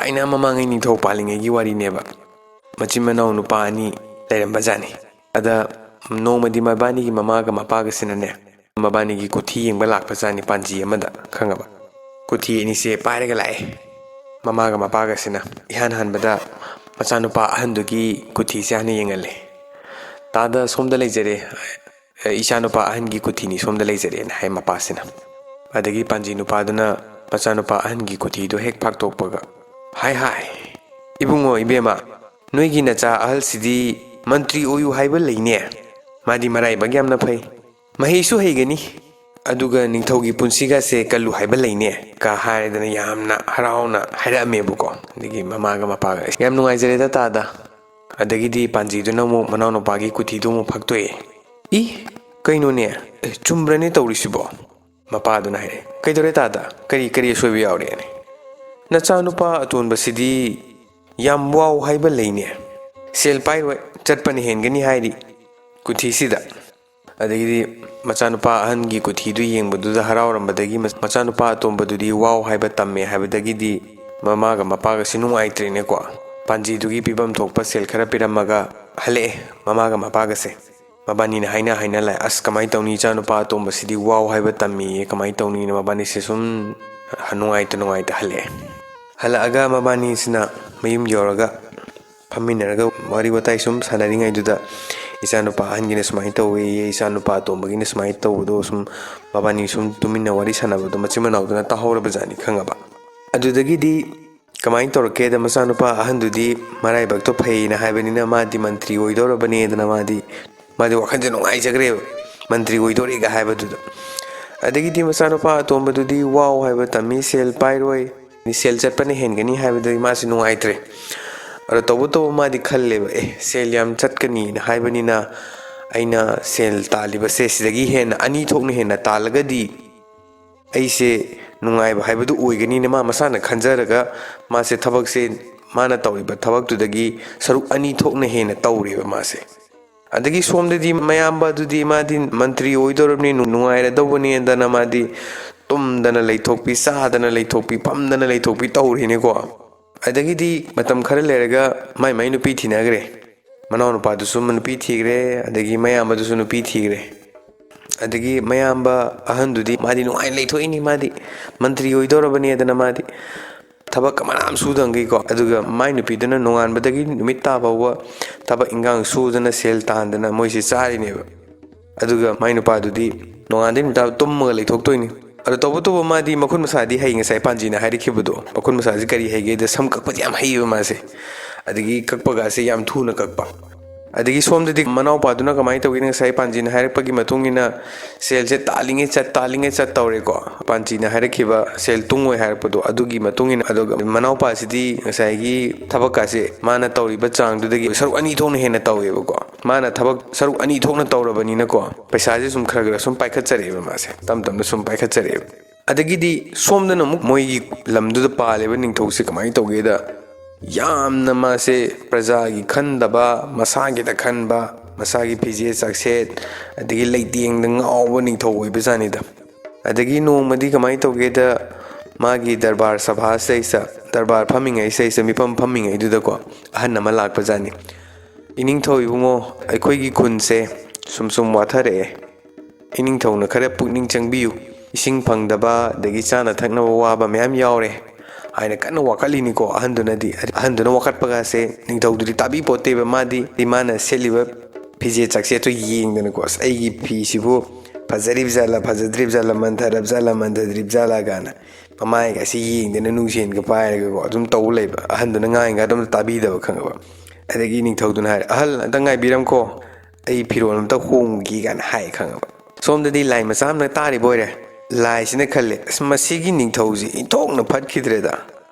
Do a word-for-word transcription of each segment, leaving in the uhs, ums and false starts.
ꯊꯥꯏꯅ ꯃꯃꯥꯡꯉꯩ ꯅꯤꯡꯊꯧ ꯄꯥꯜꯂꯤꯉꯩꯒꯤ ꯋꯥꯔꯤꯅꯦꯕ꯫ ꯃꯆꯤꯟ ꯃꯅꯥꯎ ꯅꯨꯄꯥ ꯑꯅꯤ ꯂꯩꯔꯝꯕꯖꯥꯠꯅꯤ꯫ ꯑꯗ ꯅꯣꯡꯃꯗꯤ ꯃꯕꯥꯅꯤꯒꯤ ꯃꯃꯥꯒ ꯃꯄꯥꯒꯁꯤꯅꯅꯦ, ꯃꯕꯥꯅꯤꯒꯤ ꯀꯨꯊꯤ ꯌꯦꯡꯕ ꯂꯥꯛꯄꯖꯥꯠꯅꯤ, ꯄꯥꯟꯖꯤ ꯑꯃꯗ, ꯈꯪꯉꯕ? ꯀꯨꯊꯤ ꯑꯅꯤꯁꯦ ꯄꯥꯏꯔꯒ ꯂꯥꯛꯑꯦ꯫ ꯃꯃꯥꯒ ꯃꯄꯥꯒꯁꯤꯅ ꯏꯍꯥꯟ ꯍꯥꯟꯕꯗ ꯃꯆꯥꯅꯨꯄꯥ ꯑꯍꯟꯗꯨꯒꯤ ꯀꯨꯊꯤꯁꯦ ꯍꯥꯟꯅ ꯌꯦꯡꯍꯜꯂꯦ꯫ "ꯇꯥꯗ, ꯁꯣꯝꯗ ꯂꯩꯖꯔꯦ, ꯑꯦ, ꯏꯆꯥꯅꯨꯄꯥ ꯑꯍꯟꯒꯤ ꯀꯨꯊꯤꯅꯤ, ꯁꯣꯝꯗ ꯂꯩꯖꯔꯦꯅ" ꯍꯥꯏ ꯃꯄꯥꯁꯤꯅ꯫ ꯑꯗꯒꯤ ꯄꯥꯟꯖꯤ ꯅꯨꯄꯥꯗꯨꯅ ꯃꯆꯥꯅꯨꯄꯥ ꯑꯍꯟꯒꯤ ꯀꯨꯊꯤꯗꯨ ꯍꯦꯛ ꯐꯥꯛꯇꯣꯛꯄꯒ, "ꯍꯥꯏ ꯍꯥꯏ, ꯏꯕꯨꯡꯉꯣ, ꯏꯕꯦꯝꯃ, ꯅꯣꯏꯒꯤ ꯅꯆꯥ ꯑꯍꯜꯁꯤꯗꯤ ꯃꯟꯇ꯭ꯔꯤ ꯑꯣꯏꯌꯨ ꯍꯥꯏꯕ ꯂꯩꯅꯦ꯫ ꯃꯥꯗꯤ ꯃꯔꯥꯏꯕꯛ ꯌꯥꯝꯅ ꯐꯩ, ꯃꯍꯩꯁꯨ ꯍꯩꯒꯅꯤ, ꯑꯗꯨꯒ ꯅꯤꯡꯊꯧꯒꯤ ꯄꯨꯟꯁꯤꯒꯁꯦ ꯀꯜꯂꯨ ꯍꯥꯏꯕ ꯂꯩꯅꯦ" ꯀ ꯍꯥꯏꯗꯅ ꯌꯥꯝꯅ ꯍꯔꯥꯎꯅ ꯍꯥꯏꯔꯛꯑꯝꯃꯦꯕꯀꯣ꯫ ꯑꯗꯒꯤ ꯃꯃꯥꯒ ꯃꯄꯥꯒ, "ꯌꯥꯝ ꯅꯨꯡꯉꯥꯏꯖꯔꯦꯗ ꯇꯥꯗ"꯫ ꯑꯗꯒꯤꯗꯤ ꯄꯥꯟꯖꯤꯗꯨꯅ ꯑꯃꯨꯛ ꯃꯅꯥꯎꯅꯨꯄꯥꯒꯤ ꯀꯨꯊꯤꯗꯨ ꯑꯃꯨꯛ ꯐꯥꯛꯇꯣꯛꯑꯦ꯫ "ꯏ, ꯀꯩꯅꯣꯅꯦ? ꯑꯦ, ꯆꯨꯝꯕ꯭ꯔꯅꯦ ꯇꯧꯔꯤꯁꯤꯕꯣ?" ꯃꯄꯥꯗꯨꯅ ꯍꯥꯏꯔꯦ꯫ "ꯀꯩꯗꯧꯔꯦ ꯇꯥꯗ? ꯀꯔꯤ, ꯀꯔꯤ ꯑꯁꯣꯏꯕ ꯌꯥꯎꯔꯦꯅꯦ?" "ꯅꯆꯥꯅꯨꯄꯥ ꯑꯇꯣꯟꯕꯁꯤꯗꯤ ꯌꯥꯝ ꯋꯥꯎ ꯍꯥꯏꯕ ꯂꯩꯅꯦ꯫ ꯁꯦꯜ ꯄꯥꯏꯔꯣꯏ, ꯆꯠꯄꯅ ꯍꯦꯟꯒꯅꯤ ꯍꯥꯏꯔꯤ ꯀꯨꯊꯤꯁꯤꯗ"꯫ ꯑꯗꯒꯤꯗꯤ ꯃꯆꯥꯅꯨꯄꯥ ꯑꯍꯟꯒꯤ ꯀꯨꯊꯤꯗꯨ ꯌꯦꯡꯕꯗꯨꯗ ꯍꯔꯥꯎꯔꯝꯕꯗꯒꯤ ꯃꯆꯥꯅꯨꯄꯥ ꯑꯇꯣꯝꯕꯗꯨꯗꯤ ꯋꯥꯎ ꯍꯥꯏꯕ ꯇꯝꯃꯦ ꯍꯥꯏꯕꯗꯒꯤꯗꯤ ꯃꯃꯥꯒ ꯃꯄꯥꯒꯁꯤ ꯅꯨꯡꯉꯥꯏꯇ꯭ꯔꯦꯅꯦꯀꯣ꯫ ꯄꯥꯟꯖꯤꯗꯨꯒꯤ ꯄꯤꯐꯝ ꯊꯣꯛꯄ ꯁꯦꯜ ꯈꯔ ꯄꯤꯔꯝꯃꯒ ꯍꯜꯂꯛꯑꯦ ꯃꯃꯥꯒ ꯃꯄꯥꯒꯁꯦ꯫ ꯃꯕꯥꯅꯤꯅ ꯍꯥꯏꯅ ꯍꯥꯏꯅ ꯂꯥꯛꯑꯦ, "ꯑꯁ, ꯀꯃꯥꯏꯅ ꯇꯧꯅꯤ, ꯏꯆꯥꯅꯨꯄꯥ ꯑꯇꯣꯝꯕꯁꯤꯗꯤ ꯋꯥꯎ ꯍꯥꯏꯕ ꯇꯝꯃꯤꯌꯦ, ꯀꯃꯥꯏꯅ ꯇꯧꯅꯤꯅ" ꯃꯕꯥꯅꯤꯁꯦ ꯁꯨꯝ ꯅꯨꯡꯉꯥꯏꯇ ꯅꯨꯡꯉꯥꯏꯇ ꯍꯜꯂꯛꯑꯦ꯫ ꯍꯜꯂꯛꯑꯒ ꯃꯕꯥꯅꯤꯁꯤꯅ ꯃꯌꯨꯝ ꯌꯧꯔꯒ ꯐꯝꯃꯤꯟꯅꯔꯒ ꯋꯥꯔꯤ ꯋꯥꯇꯥꯏ ꯁꯨꯝ ꯁꯥꯟꯅꯔꯤꯉꯩꯗꯨꯗ, ꯏꯆꯥꯅꯨꯄꯥ ꯑꯍꯟꯒꯤꯅ ꯁꯨꯃꯥꯏꯅ ꯇꯧꯋꯦꯌꯦ, ꯏꯆꯥꯅꯨꯄꯥ ꯑꯇꯣꯝꯕꯒꯤꯅ ꯁꯨꯃꯥꯏꯅ ꯇꯧꯕꯗꯣ ꯁꯨꯝ ꯃꯕꯥꯅꯤ ꯁꯨꯝ ꯇꯨꯃꯤꯟꯅ ꯋꯥꯔꯤ ꯁꯥꯟꯅꯕꯗꯣ ꯃꯆꯤꯟ ꯃꯅꯥꯎꯗꯨꯅ ꯇꯥꯍꯧꯔꯕꯖꯥꯠꯅꯤ, ꯈꯪꯉꯕ꯫ ꯑꯗꯨꯗꯒꯤꯗꯤ ꯀꯃꯥꯏꯅ ꯇꯧꯔꯛꯀꯦꯗ, ꯃꯆꯥꯅꯨꯄꯥ ꯑꯍꯟꯗꯨꯗꯤ ꯃꯔꯥꯏꯕꯛꯇꯣ ꯐꯩꯅ ꯍꯥꯏꯕꯅꯤꯅ ꯃꯥꯗꯤ ꯃꯟꯇ꯭ꯔꯤ ꯑꯣꯏꯗꯧꯔꯕꯅꯦꯗꯅ ꯃꯥꯗꯤ, ꯃꯥꯗꯤ ꯋꯥꯈꯜꯁꯦ ꯅꯨꯡꯉꯥꯏꯖꯈ꯭ꯔꯦꯕ, ꯃꯟꯇ꯭ꯔꯤ ꯑꯣꯏꯗꯣꯔꯦꯒ ꯍꯥꯏꯕꯗꯨꯗ꯫ ꯑꯗꯒꯤꯗꯤ ꯃꯆꯥꯅꯨꯄꯥ ꯑꯇꯣꯝꯕꯗꯨꯗꯤ ꯋꯥꯎ ꯍꯥꯏꯕ ꯇꯝꯃꯤ, ꯁꯦꯜ ꯄꯥꯏꯔꯣꯏ, ꯁꯦꯜ ꯆꯠꯄꯅ ꯍꯦꯟꯒꯅꯤ ꯍꯥꯏꯕꯗꯒꯤ ꯃꯥꯁꯤ ꯅꯨꯡꯉꯥꯏꯇ꯭ꯔꯦ꯫ ꯑꯗꯣ ꯇꯧꯕꯇꯕꯨ ꯃꯥꯗꯤ ꯈꯜꯂꯦꯕ, "ꯑꯦ, ꯁꯦꯜ ꯌꯥꯝ ꯆꯠꯀꯅꯤꯅ ꯍꯥꯏꯕꯅꯤꯅ ꯑꯩꯅ ꯁꯦꯜ ꯇꯥꯜꯂꯤꯕꯁꯦ ꯁꯤꯗꯒꯤ ꯍꯦꯟꯅ ꯑꯅꯤ ꯊꯣꯛꯅ ꯍꯦꯟꯅ ꯇꯥꯜꯂꯒꯗꯤ ꯑꯩꯁꯦ ꯅꯨꯡꯉꯥꯏꯕ ꯍꯥꯏꯕꯗꯨ ꯑꯣꯏꯒꯅꯤꯅ" ꯃꯥ ꯃꯁꯥꯅ ꯈꯟꯖꯔꯒ ꯃꯥꯁꯦ ꯊꯕꯛꯁꯦ, ꯃꯥꯅ ꯇꯧꯔꯤꯕ ꯊꯕꯛꯇꯨꯗꯒꯤ ꯁꯔꯨꯛ ꯑꯅꯤ ꯊꯣꯛꯅ ꯍꯦꯟꯅ ꯇꯧꯔꯦꯕ ꯃꯥꯁꯦ꯫ ꯑꯗꯒꯤ ꯁꯣꯝꯗꯗꯤ ꯃꯌꯥꯝꯕ ꯑꯗꯨꯗꯤ ꯃꯥꯗꯤ ꯃꯟꯇ꯭ꯔꯤ ꯑꯣꯏꯗꯧꯔꯕꯅꯤ, ꯅꯨꯡ-, ꯅꯨꯡꯉꯥꯏꯔꯗꯧꯕꯅꯦꯗꯅ ꯃꯥꯗꯤ ꯇꯨꯝꯗꯅ ꯂꯩꯊꯣꯛꯄꯤ, ꯆꯥꯗꯅ ꯂꯩꯊꯣꯛꯄꯤ, ꯐꯝꯗꯅ ꯂꯩꯊꯣꯛꯄꯤ ꯇꯧꯔꯤꯅꯦꯀꯣ꯫ ꯑꯗꯒꯤꯗꯤ ꯃꯇꯝ ꯈꯔ ꯂꯩꯔꯒ ꯃꯥꯏ ꯃꯥꯏ ꯅꯨꯄꯤ ꯊꯤꯅꯈ꯭ꯔꯦ꯫ ꯃꯅꯥꯎꯅꯨꯄꯥꯗꯨꯁꯨ ꯅꯨꯄꯤ ꯊꯤꯈ꯭ꯔꯦ, ꯑꯗꯒꯤ ꯃꯌꯥꯝꯕꯗꯨꯁꯨ ꯅꯨꯄꯤ ꯊꯤꯈ꯭ꯔꯦ꯫ ꯑꯗꯒꯤ ꯃꯌꯥꯝꯕ ꯑꯍꯟꯗꯨꯗꯤ ꯃꯥꯗꯤ ꯅꯨꯡꯉꯥꯏꯅ ꯂꯩꯊꯣꯛꯏꯅꯤ, ꯃꯥꯗꯤ ꯃꯟꯇ꯭ꯔꯤ ꯑꯣꯏꯗꯧꯔꯕꯅꯦꯗꯅ ꯃꯥꯗꯤ ꯊꯕꯛ ꯃꯅꯥ ꯑꯃ ꯁꯨꯗꯪꯒꯤꯀꯣ꯫ ꯑꯗꯨꯒ ꯃꯥꯏ ꯅꯨꯄꯤꯗꯨꯅ ꯅꯣꯡꯉꯥꯟꯕꯗꯒꯤ ꯅꯨꯃꯤꯠ ꯇꯥ ꯐꯥꯎꯕ ꯊꯕꯛ ꯏꯟꯈꯥꯡ ꯁꯨꯗꯅ ꯁꯦꯜ ꯇꯥꯟꯗꯅ ꯃꯣꯏꯁꯦ ꯆꯥꯔꯤꯅꯦꯕ꯫ ꯑꯗꯨꯒ ꯃꯥꯏ ꯅꯨꯄꯥꯗꯨꯗꯤ ꯅꯣꯡꯉꯥꯟꯗꯩ ꯅꯨꯃꯤꯠ ꯇꯥꯕ ꯇꯨꯝꯃꯒ ꯂꯩꯊꯣꯛꯇꯣꯏꯅꯤ꯫ ꯑꯗꯣ ꯇꯧꯕꯇꯕꯨ ꯃꯥꯗꯤ ꯃꯈꯨꯠ ꯃꯁꯥꯗꯤ ꯍꯩ, ꯉꯁꯥꯏ ꯄꯥꯟꯖꯤꯅ ꯍꯥꯏꯔꯛꯈꯤꯕꯗꯣ꯫ ꯃꯈꯨꯠ ꯃꯁꯥꯁꯤ ꯀꯔꯤ ꯍꯩꯒꯦꯗ ꯁꯝ ꯀꯛꯄꯗꯤ ꯌꯥꯝ ꯍꯩꯌꯦꯕ ꯃꯥꯁꯦ꯫ ꯑꯗꯒꯤ ꯀꯛꯄꯒꯁꯦ ꯌꯥꯝ ꯊꯨꯅ ꯀꯛꯄ꯫ ꯑꯗꯒꯤ ꯁꯣꯝꯗꯗꯤ ꯃꯅꯥꯎꯄꯥꯗꯨꯅ ꯀꯃꯥꯏꯅ ꯇꯧꯒꯦꯅ, ꯉꯁꯥꯏ ꯄꯥꯟꯖꯤꯅ ꯍꯥꯏꯔꯛꯄꯒꯤ ꯃꯇꯨꯡ ꯏꯟꯅ ꯁꯦꯜꯁꯦ ꯇꯥꯜꯂꯤꯉꯩ ꯆꯠ, ꯇꯥꯜꯂꯤꯉꯩ ꯆꯠ ꯇꯧꯔꯦꯀꯣ꯫ ꯄꯥꯟꯖꯤꯅ ꯍꯥꯏꯔꯛꯈꯤꯕ ꯁꯦꯜ ꯇꯨꯡꯉꯣꯏ ꯍꯥꯏꯔꯛꯄꯗꯣ, ꯑꯗꯨꯒꯤ ꯃꯇꯨꯡ ꯏꯟꯅ꯫ ꯑꯗꯨꯒ ꯃꯅꯥꯎꯄꯥꯁꯤꯗꯤ ꯉꯁꯥꯏꯒꯤ ꯊꯕꯛꯀꯥꯁꯦ ꯃꯥꯅ ꯇꯧꯔꯤꯕ ꯆꯥꯡꯗꯨꯗꯒꯤ ꯁꯔꯨꯛ ꯑꯅꯤ ꯊꯣꯛꯅ ꯍꯦꯟꯅ ꯇꯧꯋꯦꯕꯀꯣ꯫ ꯃꯥꯅ ꯊꯕꯛ ꯁꯔꯨꯛ ꯑꯅꯤ ꯊꯣꯛꯅ ꯇꯧꯔꯕꯅꯤꯅꯀꯣ, ꯄꯩꯁꯥꯁꯦ ꯁꯨꯝ ꯈꯔ ꯈꯔ ꯁꯨꯝ ꯄꯥꯏꯈꯠꯆꯔꯛꯑꯦꯕ ꯃꯥꯁꯦ, ꯇꯞ ꯇꯞꯅ ꯁꯨꯝ ꯄꯥꯏꯈꯠꯆꯔꯛꯑꯦꯕ꯫ ꯑꯗꯒꯤꯗꯤ ꯁꯣꯝꯗꯅ ꯑꯃꯨꯛ ꯃꯣꯏꯒꯤ ꯂꯝꯗꯨꯗ ꯄꯥꯜꯂꯤꯕ ꯅꯤꯡꯊꯧꯁꯦ ꯀꯃꯥꯏꯅ ꯇꯧꯒꯦꯗ, ꯌꯥꯝꯅ ꯃꯥꯁꯦ ꯄ꯭ꯔꯖꯥꯒꯤ ꯈꯟꯗꯕ, ꯃꯁꯥꯒꯤꯗ ꯈꯟꯕ, ꯃꯁꯥꯒꯤ ꯐꯤꯖꯦꯠ ꯆꯥꯛꯁꯦꯠ, ꯑꯗꯒꯤ ꯂꯩꯇꯦꯡꯗ ꯉꯥꯎꯕ ꯅꯤꯡꯊꯧ ꯑꯣꯏꯕꯖꯥꯠꯅꯤꯗ꯫ ꯑꯗꯒꯤ ꯅꯣꯡꯃꯗꯤ ꯀꯃꯥꯏꯅ ꯇꯧꯒꯦꯗ, ꯃꯥꯒꯤ ꯗꯔꯕꯥꯔ ꯁꯚꯥꯁꯤꯗꯩꯁꯤꯗ, ꯗꯔꯕꯥꯔ ꯐꯝꯃꯤꯉꯩꯁꯤꯗꯩꯁꯤꯗ, ꯃꯤꯐꯝ ꯐꯝꯃꯤꯉꯩꯗꯨꯗꯀꯣ, ꯑꯍꯟ ꯑꯃ ꯂꯥꯛꯄꯖꯥꯠꯅꯤ꯫ "ꯏꯅꯤꯡꯊꯧ ꯏꯕꯨꯡꯉꯣ, ꯑꯩꯈꯣꯏꯒꯤ ꯈꯨꯟꯁꯦ ꯁꯨꯝ ꯁꯨꯝ ꯋꯥꯊꯔꯛꯑꯦ꯫ ꯏꯅꯤꯡꯊꯧꯅ ꯈꯔ ꯄꯨꯛꯅꯤꯡ ꯆꯪꯕꯤꯌꯨ꯫ ꯏꯁꯤꯡ ꯐꯪꯗꯕ, ꯑꯗꯒꯤ ꯆꯥꯅ ꯊꯛꯅꯕ ꯋꯥꯕ ꯃꯌꯥꯝ ꯌꯥꯎꯔꯦ" ꯍꯥꯏꯅ ꯀꯟꯅ ꯋꯥꯀꯠꯂꯤꯅꯤꯀꯣ ꯑꯍꯟꯗꯨꯅꯗꯤ꯫ ꯑꯍꯟꯗꯨꯅ ꯋꯥꯀꯠꯄꯒꯁꯦ ꯅꯤꯡꯊꯧꯗꯨꯗꯤ ꯇꯥꯕꯤ ꯄꯣꯠꯇꯦꯕ꯫ ꯃꯥꯗꯤ ꯃꯥꯅ ꯁꯦꯠꯂꯤꯕ ꯐꯤꯖꯦꯠ ꯆꯥꯛꯁꯦꯠꯇꯣ ꯌꯦꯡꯗꯅꯀꯣ, "ꯑꯁ, ꯑꯩꯒꯤ ꯐꯤꯁꯤꯕꯨ ꯐꯖꯔꯤꯕ ꯖꯥꯠꯂ, ꯐꯖꯗ꯭ꯔꯤꯕ ꯖꯥꯠꯂ, ꯃꯟꯊꯔꯕ ꯖꯥꯠꯂ, ꯃꯟꯊꯗ꯭ꯔꯤꯕ ꯖꯥꯠꯂ" ꯀꯥꯏꯅ ꯃꯃꯥꯏꯒꯁꯦ ꯌꯦꯡꯗꯅ ꯅꯨꯡꯁꯦꯟꯒ ꯄꯥꯏꯔꯒꯀꯣ ꯑꯗꯨꯝ ꯇꯧ ꯂꯩꯕ꯫ ꯑꯍꯟꯗꯨꯅ ꯉꯥꯡꯉꯤꯉꯩꯗ ꯑꯝꯇ ꯇꯥꯕꯤꯗꯕ, ꯈꯪꯉꯕ? ꯑꯗꯒꯤ ꯅꯤꯡꯊꯧꯗꯨꯅ ꯍꯥꯏꯔꯦ, "ꯑꯍꯜ, ꯑꯝꯇ ꯉꯥꯏꯕꯤꯔꯝꯈꯣ, ꯑꯩ ꯐꯤꯔꯣꯜ ꯑꯝꯇ ꯍꯣꯡꯒꯦ" ꯀꯥꯏꯅ ꯍꯥꯏ, ꯈꯪꯉꯕ? ꯁꯣꯝꯗꯗꯤ ꯂꯥꯏ ꯃꯆꯥ ꯑꯃꯅ ꯇꯥꯔꯤꯕ ꯑꯣꯏꯔꯦ꯫ ꯂꯥꯏꯁꯤꯅ ꯈꯜꯂꯦ, "ꯑꯁ, ꯃꯁꯤꯒꯤ ꯅꯤꯡꯊꯧꯁꯤ ꯏꯟꯊꯣꯛꯅ ꯐꯠꯈꯤꯗ꯭ꯔꯦꯗ꯫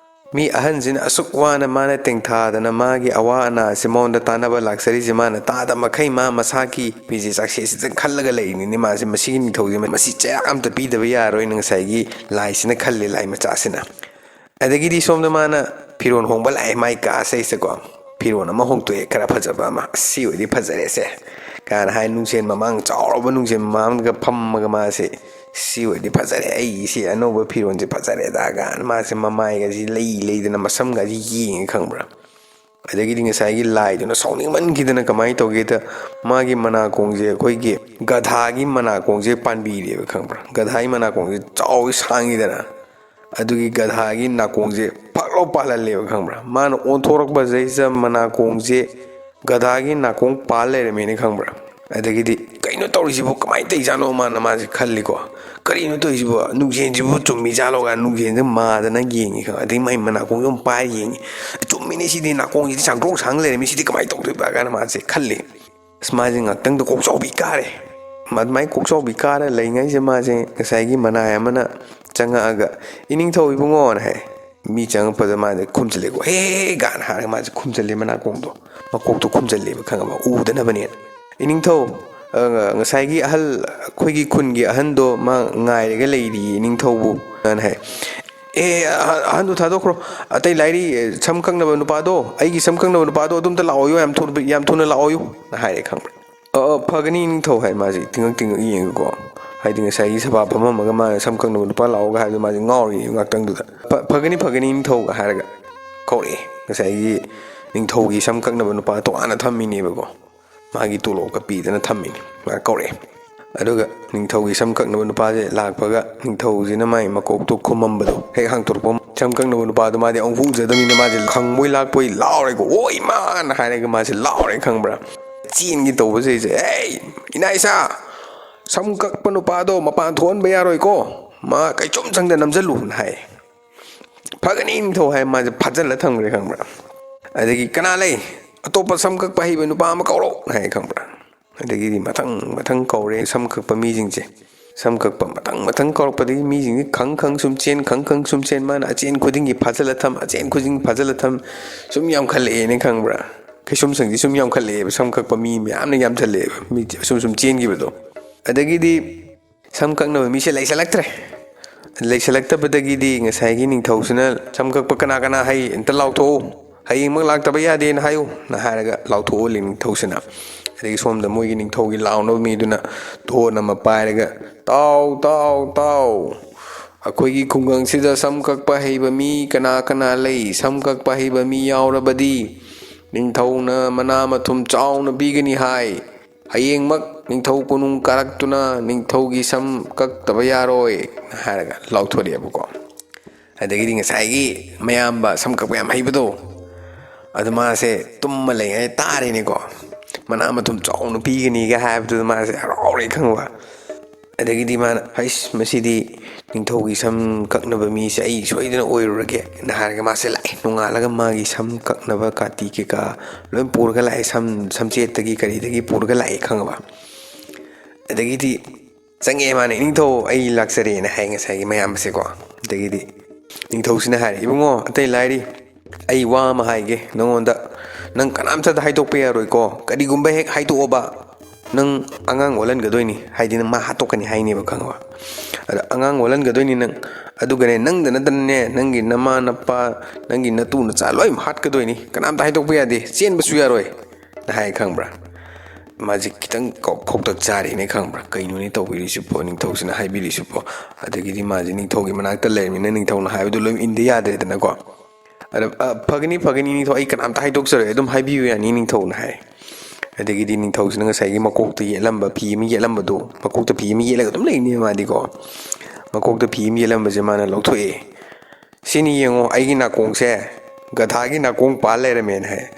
ꯃꯤ ꯑꯍꯟꯁꯤꯅ ꯑꯁꯨꯛ ꯋꯥꯅ ꯃꯥꯅ ꯇꯦꯡꯊꯥꯗꯅ ꯃꯥꯒꯤ ꯑꯋꯥ ꯑꯅꯥꯁꯤ ꯃꯉꯣꯟꯗ ꯇꯥꯟꯅꯕ ꯂꯥꯛꯆꯔꯤꯁꯦ, ꯃꯥꯅ ꯇꯥꯗ ꯃꯈꯩ ꯃꯥ ꯃꯁꯥꯒꯤ ꯐꯤꯖꯦ ꯆꯥꯛꯁꯦꯠꯁꯤꯗ ꯈꯜꯂꯒ ꯂꯩꯔꯤꯅꯤꯅꯦ ꯃꯥꯁꯦ꯫ ꯃꯁꯤꯒꯤ ꯅꯤꯡꯊꯧꯁꯦ ꯃꯁꯤ ꯆꯩꯔꯥꯛ ꯑꯝꯇ ꯄꯤꯗꯕ ꯌꯥꯔꯣꯏꯅ" ꯉꯁꯥꯏꯒꯤ ꯂꯥꯏꯁꯤꯅ ꯈꯜꯂꯦ, ꯂꯥꯏ ꯃꯆꯥꯁꯤꯅ꯫ ꯑꯗꯒꯤꯗꯤ ꯁꯣꯝꯗ ꯃꯥꯅ ꯐꯤꯔꯣꯜ ꯍꯣꯡꯕ ꯂꯥꯛꯑꯦ ꯃꯥꯏ ꯀꯥꯁꯤꯗꯩꯁꯤꯗꯀꯣ꯫ ꯐꯤꯔꯣꯜ ꯑꯃ ꯍꯣꯡꯇꯣꯛꯑꯦ, ꯈꯔ ꯐꯖꯕ ꯑꯃ꯫ "ꯑꯁ, ꯁꯤ ꯑꯣꯏꯗꯤ ꯐꯖꯔꯦꯁꯦ" ꯀꯥꯏꯅ ꯍꯥꯏ, ꯅꯨꯡꯁꯦꯟ ꯃꯃꯥꯡ, ꯆꯥꯎꯔꯕ ꯅꯨꯡꯁꯦꯟ ꯃꯃꯥꯡꯗꯒ ꯐꯝꯃꯒ ꯃꯥꯁꯦ "ꯁꯤ ꯑꯣꯏꯔꯗꯤ ꯐꯖꯔꯦ, ꯑꯩ ꯁꯤ ꯑꯅꯧꯕ ꯐꯤꯔꯣꯜꯁꯦ ꯐꯖꯔꯦꯗ" ꯀꯥꯏꯅ ꯃꯥꯁꯦ ꯃꯃꯥꯏꯒꯁꯤ ꯂꯩ ꯂꯩꯗꯅ ꯃꯁꯝꯒꯁꯤ ꯌꯦꯡꯉꯦ, ꯈꯪꯕ꯭ꯔꯥ? ꯑꯗꯒꯤꯗꯤ ꯉꯁꯥꯏꯒꯤ ꯂꯥꯏꯗꯨꯅ ꯁꯥꯎꯅꯤꯡꯃꯟꯈꯤꯗꯅ ꯀꯃꯥꯏꯅ ꯇꯧꯒꯦꯗ, ꯃꯥꯒꯤ ꯃꯅꯥꯀꯣꯡꯁꯦ ꯑꯩꯈꯣꯏꯒꯤ ꯒꯙꯥꯒꯤ ꯃꯅꯥꯀꯣꯡꯁꯦ ꯄꯥꯟꯕꯤꯔꯦꯕ, ꯈꯪꯕ꯭ꯔꯥ? ꯒꯙꯥꯒꯤ ꯃꯅꯥꯀꯣꯡꯁꯦ ꯆꯥꯎꯋꯤ, ꯁꯥꯡꯉꯤꯗꯅ꯫ ꯑꯗꯨꯒꯤ ꯒꯙꯥꯒꯤ ꯅꯥꯀꯣꯡꯁꯦ ꯐꯛ ꯂꯥꯎ ꯄꯥꯜꯍꯜꯂꯦꯕ, ꯈꯪꯕ꯭ꯔꯥ? ꯃꯥꯅ ꯑꯣꯟꯊꯣꯔꯛꯄꯁꯤꯗꯩꯁꯤꯗ ꯃꯅꯥꯀꯣꯡꯁꯦ ꯒꯙꯥꯒꯤ ꯅꯥꯀꯣꯡ ꯄꯥꯜ ꯂꯩꯔꯝꯃꯦꯅꯦ, ꯈꯪꯕ꯭ꯔꯥ? ꯑꯗꯒꯤꯗꯤ "ꯀꯩꯅꯣ ꯇꯧꯔꯤꯁꯤꯕꯨ, ꯀꯃꯥꯏꯅ ꯇꯧꯔꯤꯖꯥꯠꯅꯣ?" ꯃꯥꯅ, ꯃꯥꯁꯦ ꯈꯜꯂꯤꯀꯣ꯫ "ꯀꯔꯤꯅꯣ ꯇꯧꯔꯤꯁꯤꯕꯨ? ꯅꯨꯡꯖꯦꯟꯁꯤꯕꯨ ꯆꯨꯝꯃꯤꯖꯥꯠꯂꯣ?" ꯀꯥꯏꯅ ꯅꯨꯡꯖꯦꯟꯁꯦ ꯃꯥꯗꯅ ꯌꯦꯡꯉꯤ, ꯈꯪꯕ꯭ꯔꯥ? ꯑꯗꯩ ꯃꯥꯏ ꯃꯅꯥꯀꯣꯡꯁꯦ ꯑꯃꯨꯛ ꯄꯥꯏꯔ ꯌꯦꯡꯉꯤ꯫ "ꯆꯨꯝꯃꯤꯅꯦ, ꯁꯤꯗꯤ ꯅꯥꯀꯣꯡꯁꯤꯗꯤ ꯁꯥꯡꯗ꯭ꯔꯣꯛ ꯁꯥꯡ ꯂꯩꯔꯝꯃꯤ, ꯁꯤꯗꯤ ꯀꯃꯥꯏꯅ ꯇꯧꯗꯣꯏꯕ?" ꯀꯥꯏꯅ ꯃꯥꯁꯦ ꯈꯜꯂꯤ꯫ ꯑꯁ, ꯃꯥꯁꯦ ꯉꯥꯛꯇꯪꯗ ꯀꯣꯛꯆꯥꯎꯕꯤ ꯀꯥꯔꯦ꯫ ꯃꯥ ꯑꯗꯨꯃꯥꯏꯅ ꯀꯣꯛꯆꯥꯎꯕꯤ ꯀꯥꯔ ꯂꯩꯉꯩꯁꯦ ꯃꯥꯁꯦ ꯉꯁꯥꯏꯒꯤ ꯃꯅꯥꯏ ꯑꯃꯅ ꯆꯪꯉꯛꯑꯒ, "ꯏꯅꯤꯡꯊꯧ ꯏꯕꯨꯡꯉꯣꯅ" ꯍꯥꯏ꯫ ꯃꯤ ꯆꯪꯉꯛꯄꯗ ꯃꯥꯁꯦ ꯈꯨꯝꯖꯤꯜꯂꯦꯀꯣ, "ꯍꯦ" ꯒꯥꯅ ꯍꯥꯏꯔꯒ ꯃꯥꯁꯦ ꯈꯨꯝꯖꯤꯜꯂꯦ, ꯃꯅꯥꯀꯣꯡꯗꯣ, ꯃꯀꯣꯛꯇꯣ ꯈꯨꯝꯖꯤꯜꯂꯦꯕ, ꯈꯪꯉꯕ? ꯎꯗꯅꯕꯅꯦꯅ꯫ "ꯏꯅꯤꯡꯊꯧ, ꯑ, ꯉꯁꯥꯏꯒꯤ ꯑꯍꯜ, ꯑꯩꯈꯣꯏꯒꯤ ꯈꯨꯟꯒꯤ ꯑꯍꯟꯗꯣ ꯃꯥ ꯉꯥꯏꯔꯒ ꯂꯩꯔꯤꯌꯦ ꯏꯅꯤꯡꯊꯧꯕꯨ" ꯑꯅ ꯍꯥꯏ꯫ "ꯑꯦ, ꯑꯍ-, ꯑꯍꯟꯗꯨ ꯊꯥꯗꯣꯛꯈ꯭ꯔꯣ, ꯑꯇꯩ ꯂꯥꯏꯔꯤ, ꯑꯦ, ꯁꯝ ꯀꯛꯅꯕ ꯅꯨꯄꯥꯗꯣ, ꯑꯩꯒꯤ ꯁꯝ ꯀꯛꯅꯕ ꯅꯨꯄꯥꯗꯣ ꯑꯗꯨꯝꯇ ꯂꯥꯛꯑꯣꯌꯨ, ꯌꯥꯝ ꯊꯨ-, ꯌꯥꯝ ꯊꯨꯅ ꯂꯥꯛꯑꯣꯌꯨ" ꯅ ꯍꯥꯏꯔꯦ, ꯈꯪꯕ꯭ꯔꯥ? "ꯑ, ꯑ, ꯐꯒꯅꯤ ꯏꯅꯤꯡꯊꯧ" ꯍꯥꯏ ꯃꯥꯁꯦ ꯇꯤꯡꯉꯛ ꯇꯤꯡꯉꯛ ꯌꯦꯡꯉꯒꯀꯣ꯫ ꯍꯥꯏꯗꯤ ꯉꯁꯥꯏꯒꯤ ꯁꯚꯥ ꯐꯝꯃꯝꯃꯒ ꯃꯥꯅ "ꯁꯝ ꯀꯛꯅꯕ ꯅꯨꯄꯥ ꯂꯥꯛꯑꯣꯒ" ꯍꯥꯏꯕꯗꯣ ꯃꯥꯁꯦ ꯉꯥꯎꯔꯤ ꯉꯥꯛꯇꯪꯗꯨꯗ꯫ "ꯐ-, ꯐꯒꯅꯤ, ꯐꯒꯅꯤ ꯏꯅꯤꯡꯊꯧꯒ" ꯍꯥꯏꯔꯒ ꯀꯧꯔꯛꯑꯦ꯫ ꯉꯁꯥꯏꯒꯤ ꯅꯤꯡꯊꯧꯒꯤ ꯁꯝ ꯀꯛꯅꯕ ꯅꯨꯄꯥ ꯇꯣꯉꯥꯟꯅ ꯊꯝꯃꯤꯅꯦꯕꯀꯣ꯫ ꯃꯥꯒꯤ ꯇꯣꯂꯣꯞꯀ ꯄꯤꯗꯅ ꯊꯝꯃꯤꯅꯤ꯫ ꯃꯥ ꯀꯧꯔꯛꯑꯦ꯫ ꯑꯗꯨꯒ ꯅꯤꯡꯊꯧꯒꯤ ꯁꯝ ꯀꯛꯅꯕ ꯅꯨꯄꯥꯁꯦ ꯂꯥꯛꯄꯒ ꯅꯤꯡꯊꯧꯁꯤꯅ ꯃꯥꯏ ꯃꯀꯣꯛꯇꯣ ꯈꯨꯝꯃꯝꯕꯗꯣ ꯍꯦꯛ ꯍꯥꯡꯇꯣꯔꯛꯄ, ꯁꯝ ꯀꯛꯅꯕ ꯅꯨꯄꯥꯗꯣ ꯃꯥꯗꯤ ꯑꯃꯨꯛ ꯎꯖꯗꯕꯅꯤꯅ ꯃꯥꯁꯦ ꯈꯪꯕꯣꯏ ꯂꯥꯛꯄꯣꯏ ꯂꯥꯎꯔꯦꯀꯣ, "ꯑꯣ ꯏꯃꯥꯅ" ꯍꯥꯏꯔꯒ ꯃꯥꯁꯦ ꯂꯥꯎꯔꯦ, ꯈꯪꯕ꯭ꯔꯥ? ꯆꯦꯟꯒꯦ ꯇꯧꯕꯁꯤꯗꯩꯁꯦ, "ꯑꯦ, ꯏꯅꯥ ꯏꯁꯥ, ꯁꯝ ꯀꯛꯄ ꯅꯨꯄꯥꯗꯣ ꯃꯄꯥꯟ ꯊꯣꯛꯍꯟꯕ ꯌꯥꯔꯣꯏꯀꯣ, ꯃꯥ ꯀꯩꯁꯨꯝ ꯁꯪꯗ ꯅꯝꯁꯤꯜꯂꯨꯅ" ꯍꯥꯏ꯫ "ꯐꯒꯅꯤ ꯅꯤꯡꯊꯧ" ꯍꯥꯏ ꯃꯥꯁꯦ ꯐꯥꯖꯤꯜꯂ ꯊꯝꯈ꯭ꯔꯦ, ꯈꯪꯕ꯭ꯔꯥ? ꯑꯗꯒꯤ "ꯀꯅꯥ ꯂꯩ? ꯑꯇꯣꯞꯄ ꯁꯝ ꯀꯛꯄ ꯍꯩꯕ ꯅꯨꯄꯥ ꯑꯃ ꯀꯧꯔꯛꯑꯣ" ꯍꯥꯏ, ꯈꯪꯕ꯭ꯔꯥ? ꯑꯗꯒꯤꯗꯤ ꯃꯊꯪ ꯃꯊꯪ ꯀꯧꯔꯦ ꯁꯝ ꯀꯛꯄ ꯃꯤꯁꯤꯡꯁꯦ꯫ ꯁꯝ ꯀꯛꯄ ꯃꯊꯪ ꯃꯊꯪ ꯀꯧꯔꯛꯄꯗꯒꯤ ꯃꯤꯁꯤꯡꯁꯦ ꯈꯪ ꯈꯪ ꯁꯨꯝ ꯆꯦꯟ, ꯈꯪ ꯈꯪ ꯁꯨꯝ ꯆꯦꯟ, ꯃꯥꯅ ꯑꯆꯦꯟ ꯈꯨꯗꯤꯡꯒꯤ ꯐꯥꯖꯤꯜꯂ ꯊꯝ, ꯑꯆꯦꯟ ꯈꯨꯗꯤꯡꯒꯤ ꯐꯥꯖꯤꯜꯂ ꯊꯝ, ꯁꯨꯝ ꯌꯥꯝꯈꯠꯂꯛꯑꯦꯅꯦ, ꯈꯪꯕ꯭ꯔꯥ? ꯀꯩꯁꯨꯝꯁꯪꯁꯦ ꯁꯨꯝ ꯌꯥꯝꯈꯠꯂꯛꯑꯦꯕ, ꯁꯝ ꯀꯛꯄ ꯃꯤ ꯃꯌꯥꯝꯅ ꯌꯥꯝꯁꯜꯂꯛꯑꯦꯕ, ꯃꯤ ꯁꯨꯝ ꯁꯨꯝ ꯆꯦꯟꯈꯤꯕꯗꯣ꯫ ꯑꯗꯒꯤꯗꯤ ꯁꯝ ꯀꯛꯅꯕ ꯃꯤꯁꯦ ꯂꯩꯁꯜꯂꯛꯇ꯭ꯔꯦ꯫ ꯂꯩꯁꯜꯂꯛꯇꯕꯗꯒꯤꯗꯤ ꯉꯁꯥꯏꯒꯤ ꯅꯤꯡꯊꯧꯁꯤꯅ "ꯁꯝ ꯀꯛꯄ ꯀꯅꯥ ꯀꯅꯥ ꯍꯩ? ꯑꯝꯇ ꯂꯥꯎꯊꯣꯛꯎ꯫ ꯍꯌꯦꯡꯃꯛ ꯂꯥꯛꯇꯕ ꯌꯥꯗꯦꯅ ꯍꯥꯏꯌꯨ" ꯅ ꯍꯥꯏꯔꯒ ꯂꯥꯎꯊꯣꯛꯍꯜꯂꯤ ꯅꯤꯡꯊꯧꯁꯤꯅ꯫ ꯑꯗꯒꯤ ꯁꯣꯝꯗ ꯃꯣꯏꯒꯤ ꯅꯤꯡꯊꯧꯒꯤ ꯂꯥꯎꯅꯕ ꯃꯤꯗꯨꯅ ꯊꯣꯟ ꯑꯃ ꯄꯥꯏꯔꯒ, "ꯇꯥꯎ, ꯇꯥꯎ, ꯇꯥꯎ! ꯑꯩꯈꯣꯏꯒꯤ ꯈꯨꯡꯒꯪꯁꯤꯗ ꯁꯝ ꯀꯛꯄ ꯍꯩꯕ ꯃꯤ ꯀꯅꯥ ꯀꯅꯥ ꯂꯩ? ꯁꯝ ꯀꯛꯄ ꯍꯩꯕ ꯃꯤ ꯌꯥꯎꯔꯕꯗꯤ ꯅꯤꯡꯊꯧꯅ ꯃꯅꯥ ꯃꯊꯨꯝ ꯆꯥꯎꯅ ꯄꯤꯒꯅꯤ ꯍꯥꯏ꯫ ꯍꯌꯦꯡꯃꯛ ꯅꯤꯡꯊꯧ ꯀꯣꯅꯨꯡ ꯀꯥꯔꯛꯇꯨꯅ ꯅꯤꯡꯊꯧꯒꯤ ꯁꯝ ꯀꯛꯇꯕ ꯌꯥꯔꯣꯏ" ꯍꯥꯏꯔꯒ ꯂꯥꯎꯊꯣꯔꯛꯑꯦꯕꯀꯣ꯫ ꯑꯗꯒꯤꯗꯤ ꯉꯁꯥꯏꯒꯤ ꯃꯌꯥꯝꯕ ꯁꯝ ꯀꯛꯄ ꯌꯥꯝ ꯍꯩꯕꯗꯣ, ꯑꯗꯨ ꯃꯥꯁꯦ ꯇꯨꯝꯃ ꯂꯩꯉꯩ ꯇꯥꯔꯦꯅꯦꯀꯣ꯫ ꯃꯅꯥ ꯃꯊꯨꯝ ꯆꯥꯎꯅ ꯄꯤꯒꯅꯤꯒ ꯍꯥꯏꯕꯗꯨꯗ ꯃꯥꯁꯦ ꯍꯔꯥꯎꯔꯦ ꯈꯪꯕ꯫ ꯑꯗꯒꯤꯗꯤ ꯃꯥꯅ, "ꯍꯩꯁ, ꯃꯁꯤꯗꯤ ꯅꯤꯡꯊꯧꯒꯤ ꯁꯝ ꯀꯛꯅꯕ ꯃꯤꯁꯦ ꯑꯩ ꯁꯣꯏꯗꯅ ꯑꯣꯏꯔꯨꯔꯒꯦꯅ" ꯍꯥꯏꯔꯒ ꯃꯥꯁꯦ ꯂꯥꯛꯑꯦ꯫ ꯅꯣꯡꯉꯥꯜꯂꯒ ꯃꯥꯒꯤ ꯁꯝ ꯀꯛꯅꯕ ꯀꯥꯇꯤ ꯀꯩꯀꯥ ꯂꯣꯏ ꯄꯨꯔꯒ ꯂꯥꯛꯑꯦ꯫ ꯁꯝ, ꯁꯝꯆꯦꯠꯇꯒꯤ ꯀꯔꯤꯗꯒꯤ ꯄꯨꯔꯒ ꯂꯥꯛꯑꯦ ꯈꯪꯉꯕ꯫ ꯑꯗꯒꯤꯗꯤ ꯆꯪꯉꯛꯑꯦ ꯃꯥꯅ, "ꯏꯅꯤꯡꯊꯧ, ꯑꯩ ꯂꯥꯛꯆꯔꯦꯅ" ꯍꯥꯏ ꯉꯁꯥꯏꯒꯤ ꯃꯌꯥꯝꯕꯁꯦꯀꯣ꯫ ꯑꯗꯒꯤꯗꯤ ꯅꯤꯡꯊꯧꯁꯤꯅ ꯍꯥꯏꯔꯦ, "ꯏꯕꯨꯡꯉꯣ, ꯑꯇꯩ ꯂꯥꯏꯔꯤ, ꯑꯩ ꯋꯥ ꯑꯃ ꯍꯥꯏꯒꯦ ꯅꯉꯣꯟꯗ꯫ ꯅꯪ ꯀꯅꯥꯝꯇꯗ ꯍꯥꯏꯗꯣꯛꯄ ꯌꯥꯔꯣꯏꯀꯣ꯫ ꯀꯔꯤꯒꯨꯝꯕ ꯍꯦꯛ ꯍꯥꯏꯗꯣꯛꯑꯕ, ꯅꯪ ꯑꯉꯥꯡ ꯑꯣꯜꯍꯟꯒꯗꯣꯏꯅꯤ", ꯍꯥꯏꯗꯤ ꯅꯪ ꯃꯥ ꯍꯥꯠꯇꯣꯛꯀꯅꯤ ꯍꯥꯏꯅꯦꯕ ꯈꯪꯉꯕ꯫ "ꯑꯗ ꯑꯉꯥꯡ ꯑꯣꯜꯍꯟꯒꯗꯣꯏꯅꯤ ꯅꯪ, ꯑꯗꯨꯒꯅꯦ, ꯅꯪꯗ ꯅꯠꯇꯅꯅꯦ, ꯅꯪꯒꯤ ꯅꯃꯥ ꯅꯄꯥ, ꯅꯪꯒꯤ ꯅꯇꯨ ꯅꯆꯥ ꯂꯣꯏ ꯍꯥꯠꯀꯗꯣꯏꯅꯤ, ꯀꯅꯥꯝꯇ ꯍꯥꯏꯗꯣꯛꯄ ꯌꯥꯗꯦ, ꯆꯦꯟꯕꯁꯨ ꯌꯥꯔꯣꯏ" ꯅ ꯍꯥꯏ ꯈꯪꯕ꯭ꯔꯥ꯫ ꯃꯥꯁꯦ ꯈꯤꯇꯪ ꯀꯧ-, ꯈꯧꯇꯛ ꯆꯥꯔꯤꯅꯦ ꯈꯪꯕ꯭ꯔꯥ꯫ "ꯀꯩꯅꯣꯅꯦ ꯇꯧꯕꯤꯔꯤꯁꯤꯕꯣ, ꯅꯤꯡꯊꯧꯁꯤꯅ ꯍꯥꯏꯕꯤꯔꯤꯁꯤꯕꯣ?" ꯑꯗꯒꯤꯗꯤ ꯃꯥꯁꯦ ꯅꯤꯡꯊꯧꯒꯤ ꯃꯅꯥꯛꯇ ꯂꯩꯔꯕꯅꯤꯅ ꯅꯤꯡꯊꯧꯅ ꯍꯥꯏꯕꯗꯨ ꯂꯣꯏ ꯏꯟꯗ ꯌꯥꯗ꯭ꯔꯦꯗꯅꯀꯣ꯫ ꯑꯗ, "ꯑ, ꯐꯒꯅꯤ, ꯐꯒꯅꯤ ꯅꯤꯡꯊꯧ, ꯑꯩ ꯀꯅꯥꯝꯇ ꯍꯥꯏꯗꯣꯛꯆꯔꯣꯏ, ꯑꯗꯨꯝ ꯍꯥꯏꯕꯤꯌꯨ ꯌꯥꯅꯤ ꯅꯤꯡꯊꯧꯅ" ꯍꯥꯏ꯫ ꯑꯗꯒꯤꯗꯤ ꯅꯤꯡꯊꯧꯁꯤꯅ ꯉꯁꯥꯏꯒꯤ ꯃꯀꯣꯛꯇ ꯌꯦꯠꯂꯝꯕ ꯐꯤ ꯑꯃ ꯌꯦꯠꯂꯝꯕꯗꯣ, ꯃꯀꯣꯛꯇ ꯐꯤ ꯑꯃ ꯌꯦꯠꯂꯒ ꯑꯗꯨꯝ ꯂꯩꯅꯦꯕ ꯃꯥꯗꯤꯀꯣ꯫ ꯃꯀꯣꯛꯇ ꯐꯤ ꯑꯃ ꯌꯦꯠꯂꯝꯕꯁꯦ ꯃꯥꯅ ꯂꯧꯊꯣꯛꯑꯦ꯫ "ꯁꯤꯅꯤ ꯌꯦꯡꯉꯣ, ꯑꯩꯒꯤ ꯅꯥꯀꯣꯡꯁꯦ ꯒꯙꯥꯒꯤ ꯅꯥꯀꯣꯡ ꯄꯥꯜ ꯂꯩꯔꯝꯃꯦꯅ" ꯍꯥꯏ꯫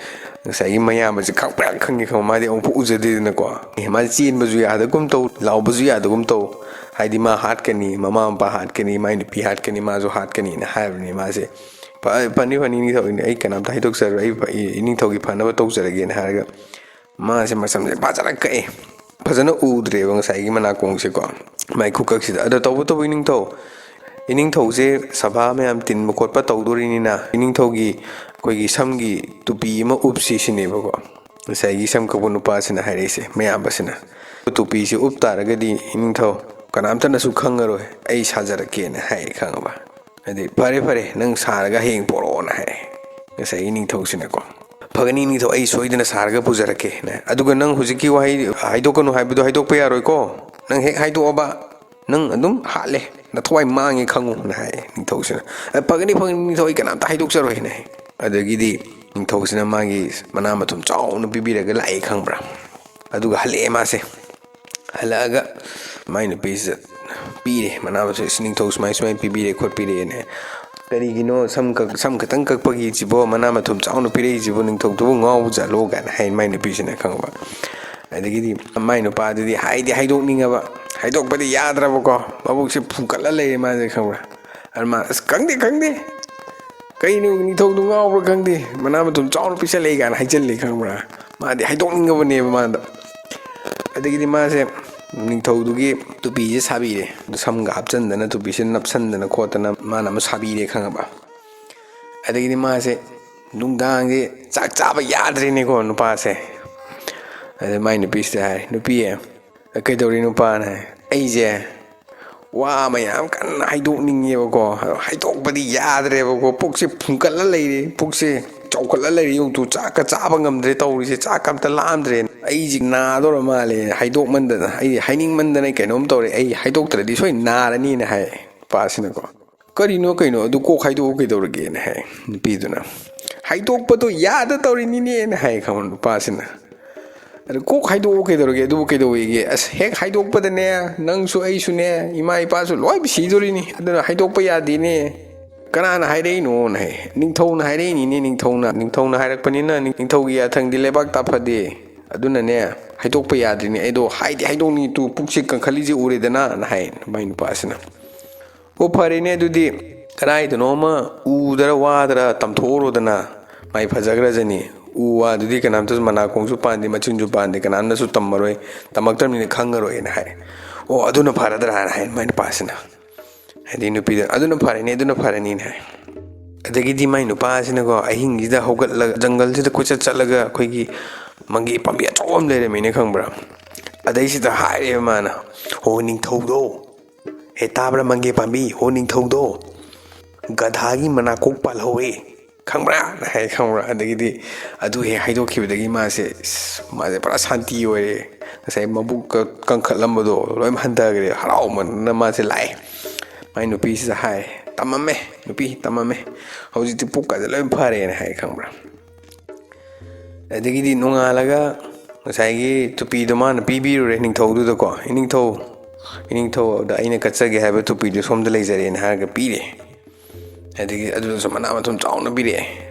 ꯉꯁꯥꯏꯒꯤ ꯃꯌꯥꯝꯕꯁꯦ ꯈꯪꯕ꯭ꯔꯥ ꯈꯪꯉꯤ ꯈꯪꯕ, ꯃꯥꯗꯤ ꯑꯃꯨꯛꯐꯥꯎ ꯎꯖꯗꯦꯗꯅꯀꯣ꯫ ꯑꯦ, ꯃꯥꯗꯤ ꯆꯦꯟꯕꯁꯨ ꯌꯥꯗꯒꯨꯝ ꯇꯧ, ꯂꯥꯎꯕꯁꯨ ꯌꯥꯗꯒꯨꯝ ꯇꯧ, ꯍꯥꯏꯗꯤ ꯃꯥ ꯍꯥꯠꯀꯅꯤ, ꯃꯃꯥ ꯃꯄꯥ ꯍꯥꯠꯀꯅꯤ, ꯃꯥꯏ ꯅꯨꯄꯤ ꯍꯥꯠꯀꯅꯤ, ꯃꯥꯁꯨ ꯍꯥꯠꯀꯅꯤꯅ ꯍꯥꯏꯕꯅꯤ ꯃꯥꯁꯦ꯫ "ꯐ-, ꯐꯅꯤ, ꯐꯅꯤ, ꯅꯤꯡꯊꯧ, ꯑꯩ ꯀꯅꯥꯝꯇ ꯍꯥꯏꯗꯣꯛꯆꯔꯣꯏ, ꯑꯩ ꯐ-, ꯑꯩ ꯅꯤꯡꯊꯧꯒꯤ ꯐꯅꯕ ꯇꯧꯖꯔꯒꯦꯅ" ꯍꯥꯏꯔꯒ ꯃꯥꯁꯦ ꯃꯁꯝꯁꯦ ꯐꯖꯅ ꯀꯛꯑꯦ꯫ ꯐꯖꯅ ꯎꯗ꯭ꯔꯦꯕ ꯉꯁꯥꯏꯒꯤ ꯃꯅꯥꯀꯣꯡꯁꯦꯀꯣ, ꯃꯥꯏ ꯈꯨꯀꯛꯁꯤꯗ꯫ ꯑꯗꯣ ꯇꯧꯕꯇꯕꯨ ꯏꯅꯤꯡꯊꯧ, ꯏꯅꯤꯡꯊꯧꯁꯦ ꯁꯚꯥ ꯃꯌꯥꯝ ꯇꯤꯟꯕ ꯈꯣꯠꯄ ꯇꯧꯗꯣꯔꯤꯅꯤꯅ, ꯏꯅꯤꯡꯊꯧꯒꯤ ꯑꯩꯈꯣꯏꯒꯤ ꯁꯝꯒꯤ ꯇꯨꯄꯤ ꯑꯃ ꯎꯞꯁꯤ ꯁꯤꯅꯦꯕꯀꯣ꯫ ꯉꯁꯥꯏꯒꯤ ꯁꯝ ꯀꯛꯄ ꯅꯨꯄꯥꯁꯤꯅ ꯍꯥꯏꯔꯛꯏꯁꯦ, ꯃꯌꯥꯝꯕꯁꯤꯅ, "ꯇꯨꯄꯤꯁꯦ ꯎꯞ ꯇꯥꯔꯒꯗꯤ ꯏꯅꯤꯡꯊꯧ ꯀꯅꯥꯝꯇꯅꯁꯨ ꯈꯪꯉꯔꯣꯏ, ꯑꯩ ꯁꯥꯖꯔꯛꯀꯦꯅ" ꯍꯥꯏ ꯈꯪꯉꯕ꯫ ꯑꯗꯩ, "ꯐꯔꯦ, ꯐꯔꯦ, ꯅꯪ ꯁꯥꯔꯒ ꯍꯌꯦꯡ ꯄꯣꯔꯛꯑꯣꯅ" ꯍꯥꯏ ꯉꯁꯥꯏꯒꯤ ꯅꯤꯡꯊꯧꯁꯤꯅꯀꯣ꯫ "ꯐꯒꯅꯤ ꯅꯤꯡꯊꯧ, ꯑꯩ ꯁꯣꯏꯗꯅ ꯁꯥꯔꯒ ꯄꯨꯖꯔꯛꯀꯦꯅ꯫ ꯑꯗꯨꯒ ꯅꯪ ꯍꯧꯖꯤꯛꯀꯤ ꯋꯥꯍꯩ ꯍꯥꯏꯗꯣꯛꯀꯅꯨ ꯍꯥꯏꯕꯗꯣ ꯍꯥꯏꯗꯣꯛꯄ ꯌꯥꯔꯣꯏꯀꯣ꯫ ꯅꯪ ꯍꯦꯛ ꯍꯥꯏꯗꯣꯛꯑꯕ ꯅꯪ ꯑꯗꯨꯝ ꯍꯥꯠꯂꯦ, ꯅꯊꯋꯥꯏ ꯃꯥꯡꯉꯦ ꯈꯪꯉꯨꯅ" ꯍꯥꯏꯌꯦ ꯅꯤꯡꯊꯧꯁꯤꯅ꯫ "ꯑ, ꯐꯒꯅꯤ, ꯐꯒꯅꯤ ꯅꯤꯡꯊꯧ, ꯑꯩ ꯀꯅꯥꯝꯇ ꯍꯥꯏꯗꯣꯛꯆꯔꯣꯏꯅ" ꯍꯥꯏ꯫ ꯑꯗꯒꯤꯗꯤ ꯅꯤꯡꯊꯧꯁꯤꯅ ꯃꯥꯒꯤ ꯃꯅꯥ ꯃꯊꯨꯝ ꯆꯥꯎꯅ ꯄꯤꯕꯤꯔꯒ ꯂꯥꯛꯑꯦ ꯈꯪꯕ꯭ꯔꯥ꯫ ꯑꯗꯨꯒ ꯍꯜꯂꯛꯑꯦ ꯃꯥꯁꯦ꯫ ꯍꯜꯂꯛꯑꯒ ꯃꯥꯏ ꯅꯨꯄꯤꯁꯤꯗ ꯄꯤꯔꯦ ꯃꯅꯥ ꯃꯊꯨꯝ, "ꯏꯁ, ꯅꯤꯡꯊꯧ ꯁꯨꯃꯥꯏ ꯁꯨꯃꯥꯏꯅ ꯄꯤꯕꯤꯔꯦ ꯈꯣꯠꯄꯤꯔꯦꯅ꯫ ꯀꯔꯤꯒꯤꯅꯣ ꯁꯝ ꯀꯛ-, ꯁꯝ ꯈꯛꯇꯪ ꯀꯛꯄꯒꯤꯁꯤꯕꯣ ꯃꯅꯥ ꯃꯊꯨꯝ ꯆꯥꯎꯅ ꯄꯤꯔꯛꯏꯁꯤꯕꯣ, ꯅꯤꯡꯊꯧꯗꯨꯕꯨ ꯉꯥꯎꯕ ꯖꯥꯠꯂꯣ?" ꯀꯥꯏꯅ ꯍꯥꯏ ꯃꯥꯏ ꯅꯨꯄꯤꯁꯤꯅ ꯈꯪꯕ꯫ ꯑꯗꯒꯤꯗꯤ ꯃꯥꯏ ꯅꯨꯄꯥꯗꯨꯗꯤ ꯍꯥꯏꯗꯤ ꯍꯥꯏꯗꯣꯛꯅꯤꯡꯉꯕ, ꯍꯥꯏꯗꯣꯛꯄꯗꯤ ꯌꯥꯗ꯭ꯔꯕꯀꯣ, ꯃꯕꯨꯛꯁꯦ ꯐꯨꯟꯒꯠꯂ ꯂꯩꯔꯦ ꯃꯥꯁꯦ ꯈꯪꯕ꯭ꯔꯥ꯫ ꯑꯗꯨ ꯃꯥ, "ꯑꯁ, ꯈꯪꯗꯦ, ꯈꯪꯗꯦ, ꯀꯩꯅꯣ ꯅꯤꯡꯊꯧꯗꯨ ꯉꯥꯎꯕ꯭ꯔꯥ ꯈꯪꯗꯦ, ꯃꯅꯥ ꯃꯊꯨꯝ ꯆꯥꯎꯅ ꯄꯤꯁꯜꯂꯛꯏ" ꯀꯥꯏꯅ ꯍꯥꯏꯖꯤꯜꯂꯤ ꯈꯪꯕ꯭ꯔꯥ꯫ ꯃꯥꯗꯤ ꯍꯥꯏꯗꯣꯛꯅꯤꯡꯉꯕꯅꯦꯕ ꯃꯥꯗꯣ꯫ ꯑꯗꯒꯤꯗꯤ ꯃꯥꯁꯦ ꯅꯤꯡꯊꯧꯗꯨꯒꯤ ꯇꯨꯄꯤꯁꯦ ꯁꯥꯕꯤꯔꯦ꯫ ꯁꯝꯒ ꯍꯥꯞꯆꯟꯗꯅ ꯇꯨꯄꯤꯁꯦ ꯅꯞꯁꯟꯗꯅ ꯈꯣꯠꯇꯅ ꯃꯥꯅ ꯑꯃ ꯁꯥꯕꯤꯔꯦ ꯈꯪꯉꯕ꯫ ꯑꯗꯒꯤꯗꯤ ꯃꯥꯁꯦ ꯅꯨꯡꯗꯥꯡꯁꯦ ꯆꯥꯛ ꯆꯥꯕ ꯌꯥꯗ꯭ꯔꯦꯅꯦꯀꯣ ꯅꯨꯄꯥꯁꯦ꯫ ꯑꯗ ꯃꯥꯏ ꯅꯨꯄꯤꯁꯤꯗ ꯍꯥꯏ, "ꯅꯨꯄꯤ, ꯀꯩꯗꯧꯔꯤ ꯅꯨꯄꯥꯅ?" ꯍꯥꯏ, "ꯑꯩꯁꯦ ꯋꯥ ꯃꯌꯥꯝ ꯀꯟꯅ ꯍꯥꯏꯗꯣꯛꯅꯤꯡꯉꯦꯕꯀꯣ, ꯑꯗꯣ ꯍꯥꯏꯗꯣꯛꯄꯗꯤ ꯌꯥꯗ꯭ꯔꯦꯕꯀꯣ, ꯄꯨꯛꯁꯦ ꯐꯨꯟꯒꯠꯂ ꯂꯩꯔꯦ, ꯄꯨꯛꯁꯦ ꯆꯥꯎꯈꯠꯂ ꯂꯩꯔꯦ, ꯌꯦꯡꯉꯨ ꯇꯨ, ꯆꯥꯛꯀ ꯆꯥꯕ ꯉꯝꯗ꯭ꯔꯦ ꯇꯧꯔꯤꯁꯦ, ꯆꯥꯛꯀ ꯑꯝꯇ ꯂꯥꯝꯗ꯭ꯔꯦ, ꯑꯩꯁꯦ ꯅꯥꯗꯧꯔ ꯃꯥꯜꯂꯦ ꯍꯥꯏꯗꯣꯛꯃꯟꯗꯅ, ꯑꯩ ꯍꯥꯏꯅꯤꯡꯃꯟꯗꯅ ꯀꯩꯅꯣꯝ ꯇꯧꯔꯦ, ꯑꯩ ꯍꯥꯏꯗꯣꯛꯇ꯭ꯔꯗꯤ ꯁꯣꯏ ꯅꯥꯔꯅꯤꯅ" ꯍꯥꯏ ꯅꯨꯄꯥꯁꯤꯅꯀꯣ꯫ "ꯀꯔꯤꯅꯣ, ꯀꯩꯅꯣ, ꯑꯗꯨ ꯀꯣꯛ ꯍꯥꯏꯗꯣꯛꯑꯣ ꯀꯩꯗꯧꯔꯒꯦꯅ" ꯍꯥꯏ ꯅꯨꯄꯤꯗꯨꯅ꯫ "ꯍꯥꯏꯗꯣꯛꯄꯗꯣ ꯌꯥꯗ ꯇꯧꯔꯤꯅꯤꯅꯦꯅ" ꯍꯥꯏ ꯈꯪꯕ ꯅꯨꯄꯥꯁꯤꯅ꯫ "ꯑꯗꯨ ꯀꯣꯛ ꯍꯥꯏꯗꯣꯛꯑꯣ ꯀꯩꯗꯧꯔꯒꯦ, ꯑꯗꯨꯕꯨ ꯀꯩꯗꯧꯋꯦꯒꯦ? ꯑꯁ, ꯍꯦꯛ ꯍꯥꯏꯗꯣꯛꯄꯗꯅꯦ, ꯅꯪꯁꯨ ꯑꯩꯁꯨꯅꯦ, ꯏꯃꯥ ꯏꯄꯥꯁꯨ ꯂꯣꯏ ꯁꯤꯗꯣꯔꯤꯅꯤ, ꯑꯗꯨꯅ ꯍꯥꯏꯗꯣꯛꯄ ꯌꯥꯗꯦꯅꯦ꯫ ꯀꯅꯥꯅ ꯍꯥꯏꯔꯛꯏꯅꯣꯅ" ꯍꯥꯏ꯫ "ꯅꯤꯡꯊꯧꯅ ꯍꯥꯏꯔꯛꯏꯅꯤꯅꯦ, ꯅꯤꯡꯊꯧꯅ, ꯅꯤꯡꯊꯧꯅ ꯍꯥꯏꯔꯛꯄꯅꯤꯅ, ꯅꯤꯡꯊꯧꯒꯤ ꯌꯥꯊꯪꯗꯤ ꯂꯩꯕꯥꯛ ꯇꯥꯐꯗꯦ, ꯑꯗꯨꯅꯅꯦ, ꯍꯥꯏꯗꯣꯛꯄ ꯌꯥꯗ꯭ꯔꯤꯅꯦ, ꯑꯩꯗꯣ ꯍꯥꯏꯗꯤ ꯍꯥꯏꯗꯣꯛꯅꯤꯡꯉꯤ ꯇꯨ, ꯄꯨꯛꯁꯦ ꯀꯟꯈꯠꯂꯤꯁꯦ ꯎꯔꯦꯗꯅ" ꯍꯥꯏ ꯃꯥꯏ ꯅꯨꯄꯥꯁꯤꯅ꯫ "ꯑꯣ, ꯐꯔꯦꯅꯦ, ꯑꯗꯨꯗꯤ ꯀꯗꯥꯏꯗꯅꯣꯃ ꯎꯗꯔ ꯋꯥꯗꯔ ꯇꯝꯊꯣꯛꯎꯔꯣꯗꯅ, ꯃꯥꯏ ꯐꯖꯈ꯭ꯔꯖꯅꯤ꯫ ꯎ ꯋꯥꯗꯨꯗꯤ ꯀꯅꯥꯝꯇꯁꯨ ꯃꯅꯥꯀꯣꯡꯁꯨ ꯄꯥꯟꯗꯦ, ꯃꯆꯤꯟꯁꯨ ꯄꯥꯟꯗꯦ, ꯀꯅꯥꯝꯅꯁꯨ ꯇꯝꯃꯔꯣꯏ, ꯇꯝꯃꯛꯇ꯭ꯔꯕꯅꯤꯅ ꯈꯪꯉꯔꯣꯏꯅ" ꯍꯥꯏꯔꯦ꯫ "ꯑꯣ, ꯑꯗꯨꯅ ꯐꯔꯗ꯭ꯔꯥ?" ꯍꯥꯏꯅ ꯍꯥꯏ ꯃꯥꯏ ꯅꯨꯄꯥꯁꯤꯅ꯫ ꯍꯥꯏꯗꯤ ꯅꯨꯄꯤꯗ, "ꯑꯗꯨꯅ ꯐꯔꯅꯤ, ꯑꯗꯨꯅ ꯐꯔꯅꯤꯅ" ꯍꯥꯏ꯫ ꯑꯗꯒꯤꯗꯤ ꯃꯥꯏ ꯅꯨꯄꯥꯁꯤꯅꯀꯣ ꯑꯍꯤꯡꯁꯤꯗ ꯍꯧꯒꯠꯂꯒ ꯖꯪꯒꯜꯁꯤꯗ ꯀꯣꯏꯆꯠ ꯆꯠꯂꯒ ꯑꯩꯈꯣꯏꯒꯤ ꯃꯪꯒꯦ ꯄꯥꯝꯕꯤ ꯑꯆꯧꯕ ꯑꯃ ꯂꯩꯔꯝꯃꯤꯅꯦ ꯈꯪꯕ꯭ꯔꯥ꯫ ꯑꯗꯩꯁꯤꯗ ꯍꯥꯏꯔꯦꯕ ꯃꯥꯅ, "ꯍꯣ ꯅꯤꯡꯊꯧꯗꯣ, ꯍꯦ ꯇꯥꯕ꯭ꯔꯥ ꯃꯪꯒꯦ ꯄꯥꯝꯕꯤ, ꯍꯣ ꯅꯤꯡꯊꯧꯗꯣ, ꯒꯙꯥꯒꯤ ꯃꯅꯥꯀꯣꯛ ꯄꯥꯜꯍꯧꯋꯦ, ꯈꯪꯕ꯭ꯔꯥꯅ ꯍꯥꯏ, ꯈꯪꯕ꯭ꯔꯥ? ꯑꯗꯒꯤꯗꯤ ꯑꯗꯨ ꯍꯦꯛ ꯍꯥꯏꯗꯣꯛꯈꯤꯕꯗꯒꯤ ꯃꯥꯁꯦ, ꯏꯁ, ꯃꯥꯁꯦ ꯄꯨꯔꯥ ꯁꯥꯟꯇꯤ ꯑꯣꯏꯔꯦ꯫ ꯉꯁꯥꯏ ꯃꯕꯨꯛꯀ ꯀꯟꯈꯠꯂꯝꯕꯗꯣ ꯂꯣꯏ ꯍꯟꯊꯈ꯭ꯔꯦ, ꯍꯔꯥꯎꯃꯟꯗꯅ ꯃꯥꯁꯦ ꯂꯥꯛꯑꯦ꯫ ꯃꯥꯏ ꯅꯨꯄꯤꯁꯤꯗ ꯍꯥꯏ, "ꯇꯝꯃꯝꯃꯦ, ꯅꯨꯄꯤ, ꯇꯝꯃꯝꯃꯦ, ꯍꯧꯖꯤꯛꯇꯤ ꯄꯨꯛꯀꯁꯦ ꯂꯣꯏ ꯐꯔꯦꯅ" ꯍꯥꯏ, ꯈꯪꯕ꯭ꯔꯥ? ꯑꯗꯒꯤꯗꯤ ꯅꯣꯡꯉꯥꯜꯂꯒ ꯉꯁꯥꯏꯒꯤ ꯇꯨꯄꯤꯗꯣ ꯃꯥꯅ ꯄꯤꯕꯤꯔꯨꯔꯦ ꯅꯤꯡꯊꯧꯗꯨꯗꯀꯣ꯫ "ꯏꯅꯤꯡꯊꯧ, ꯏꯅꯤꯡꯊꯧꯗ ꯑꯩꯅ ꯀꯠꯆꯒꯦ ꯍꯥꯏꯕ ꯇꯨꯄꯤꯗꯣ ꯁꯣꯝꯗ ꯂꯩꯖꯔꯦꯅ" ꯍꯥꯏꯔꯒ ꯄꯤꯔꯦ꯫ ꯑꯗꯒꯤ ꯑꯗꯨꯗꯁꯨ ꯃꯅꯥ ꯃꯊꯨꯝ ꯆꯥꯎꯅ ꯄꯤꯔꯛꯑꯦ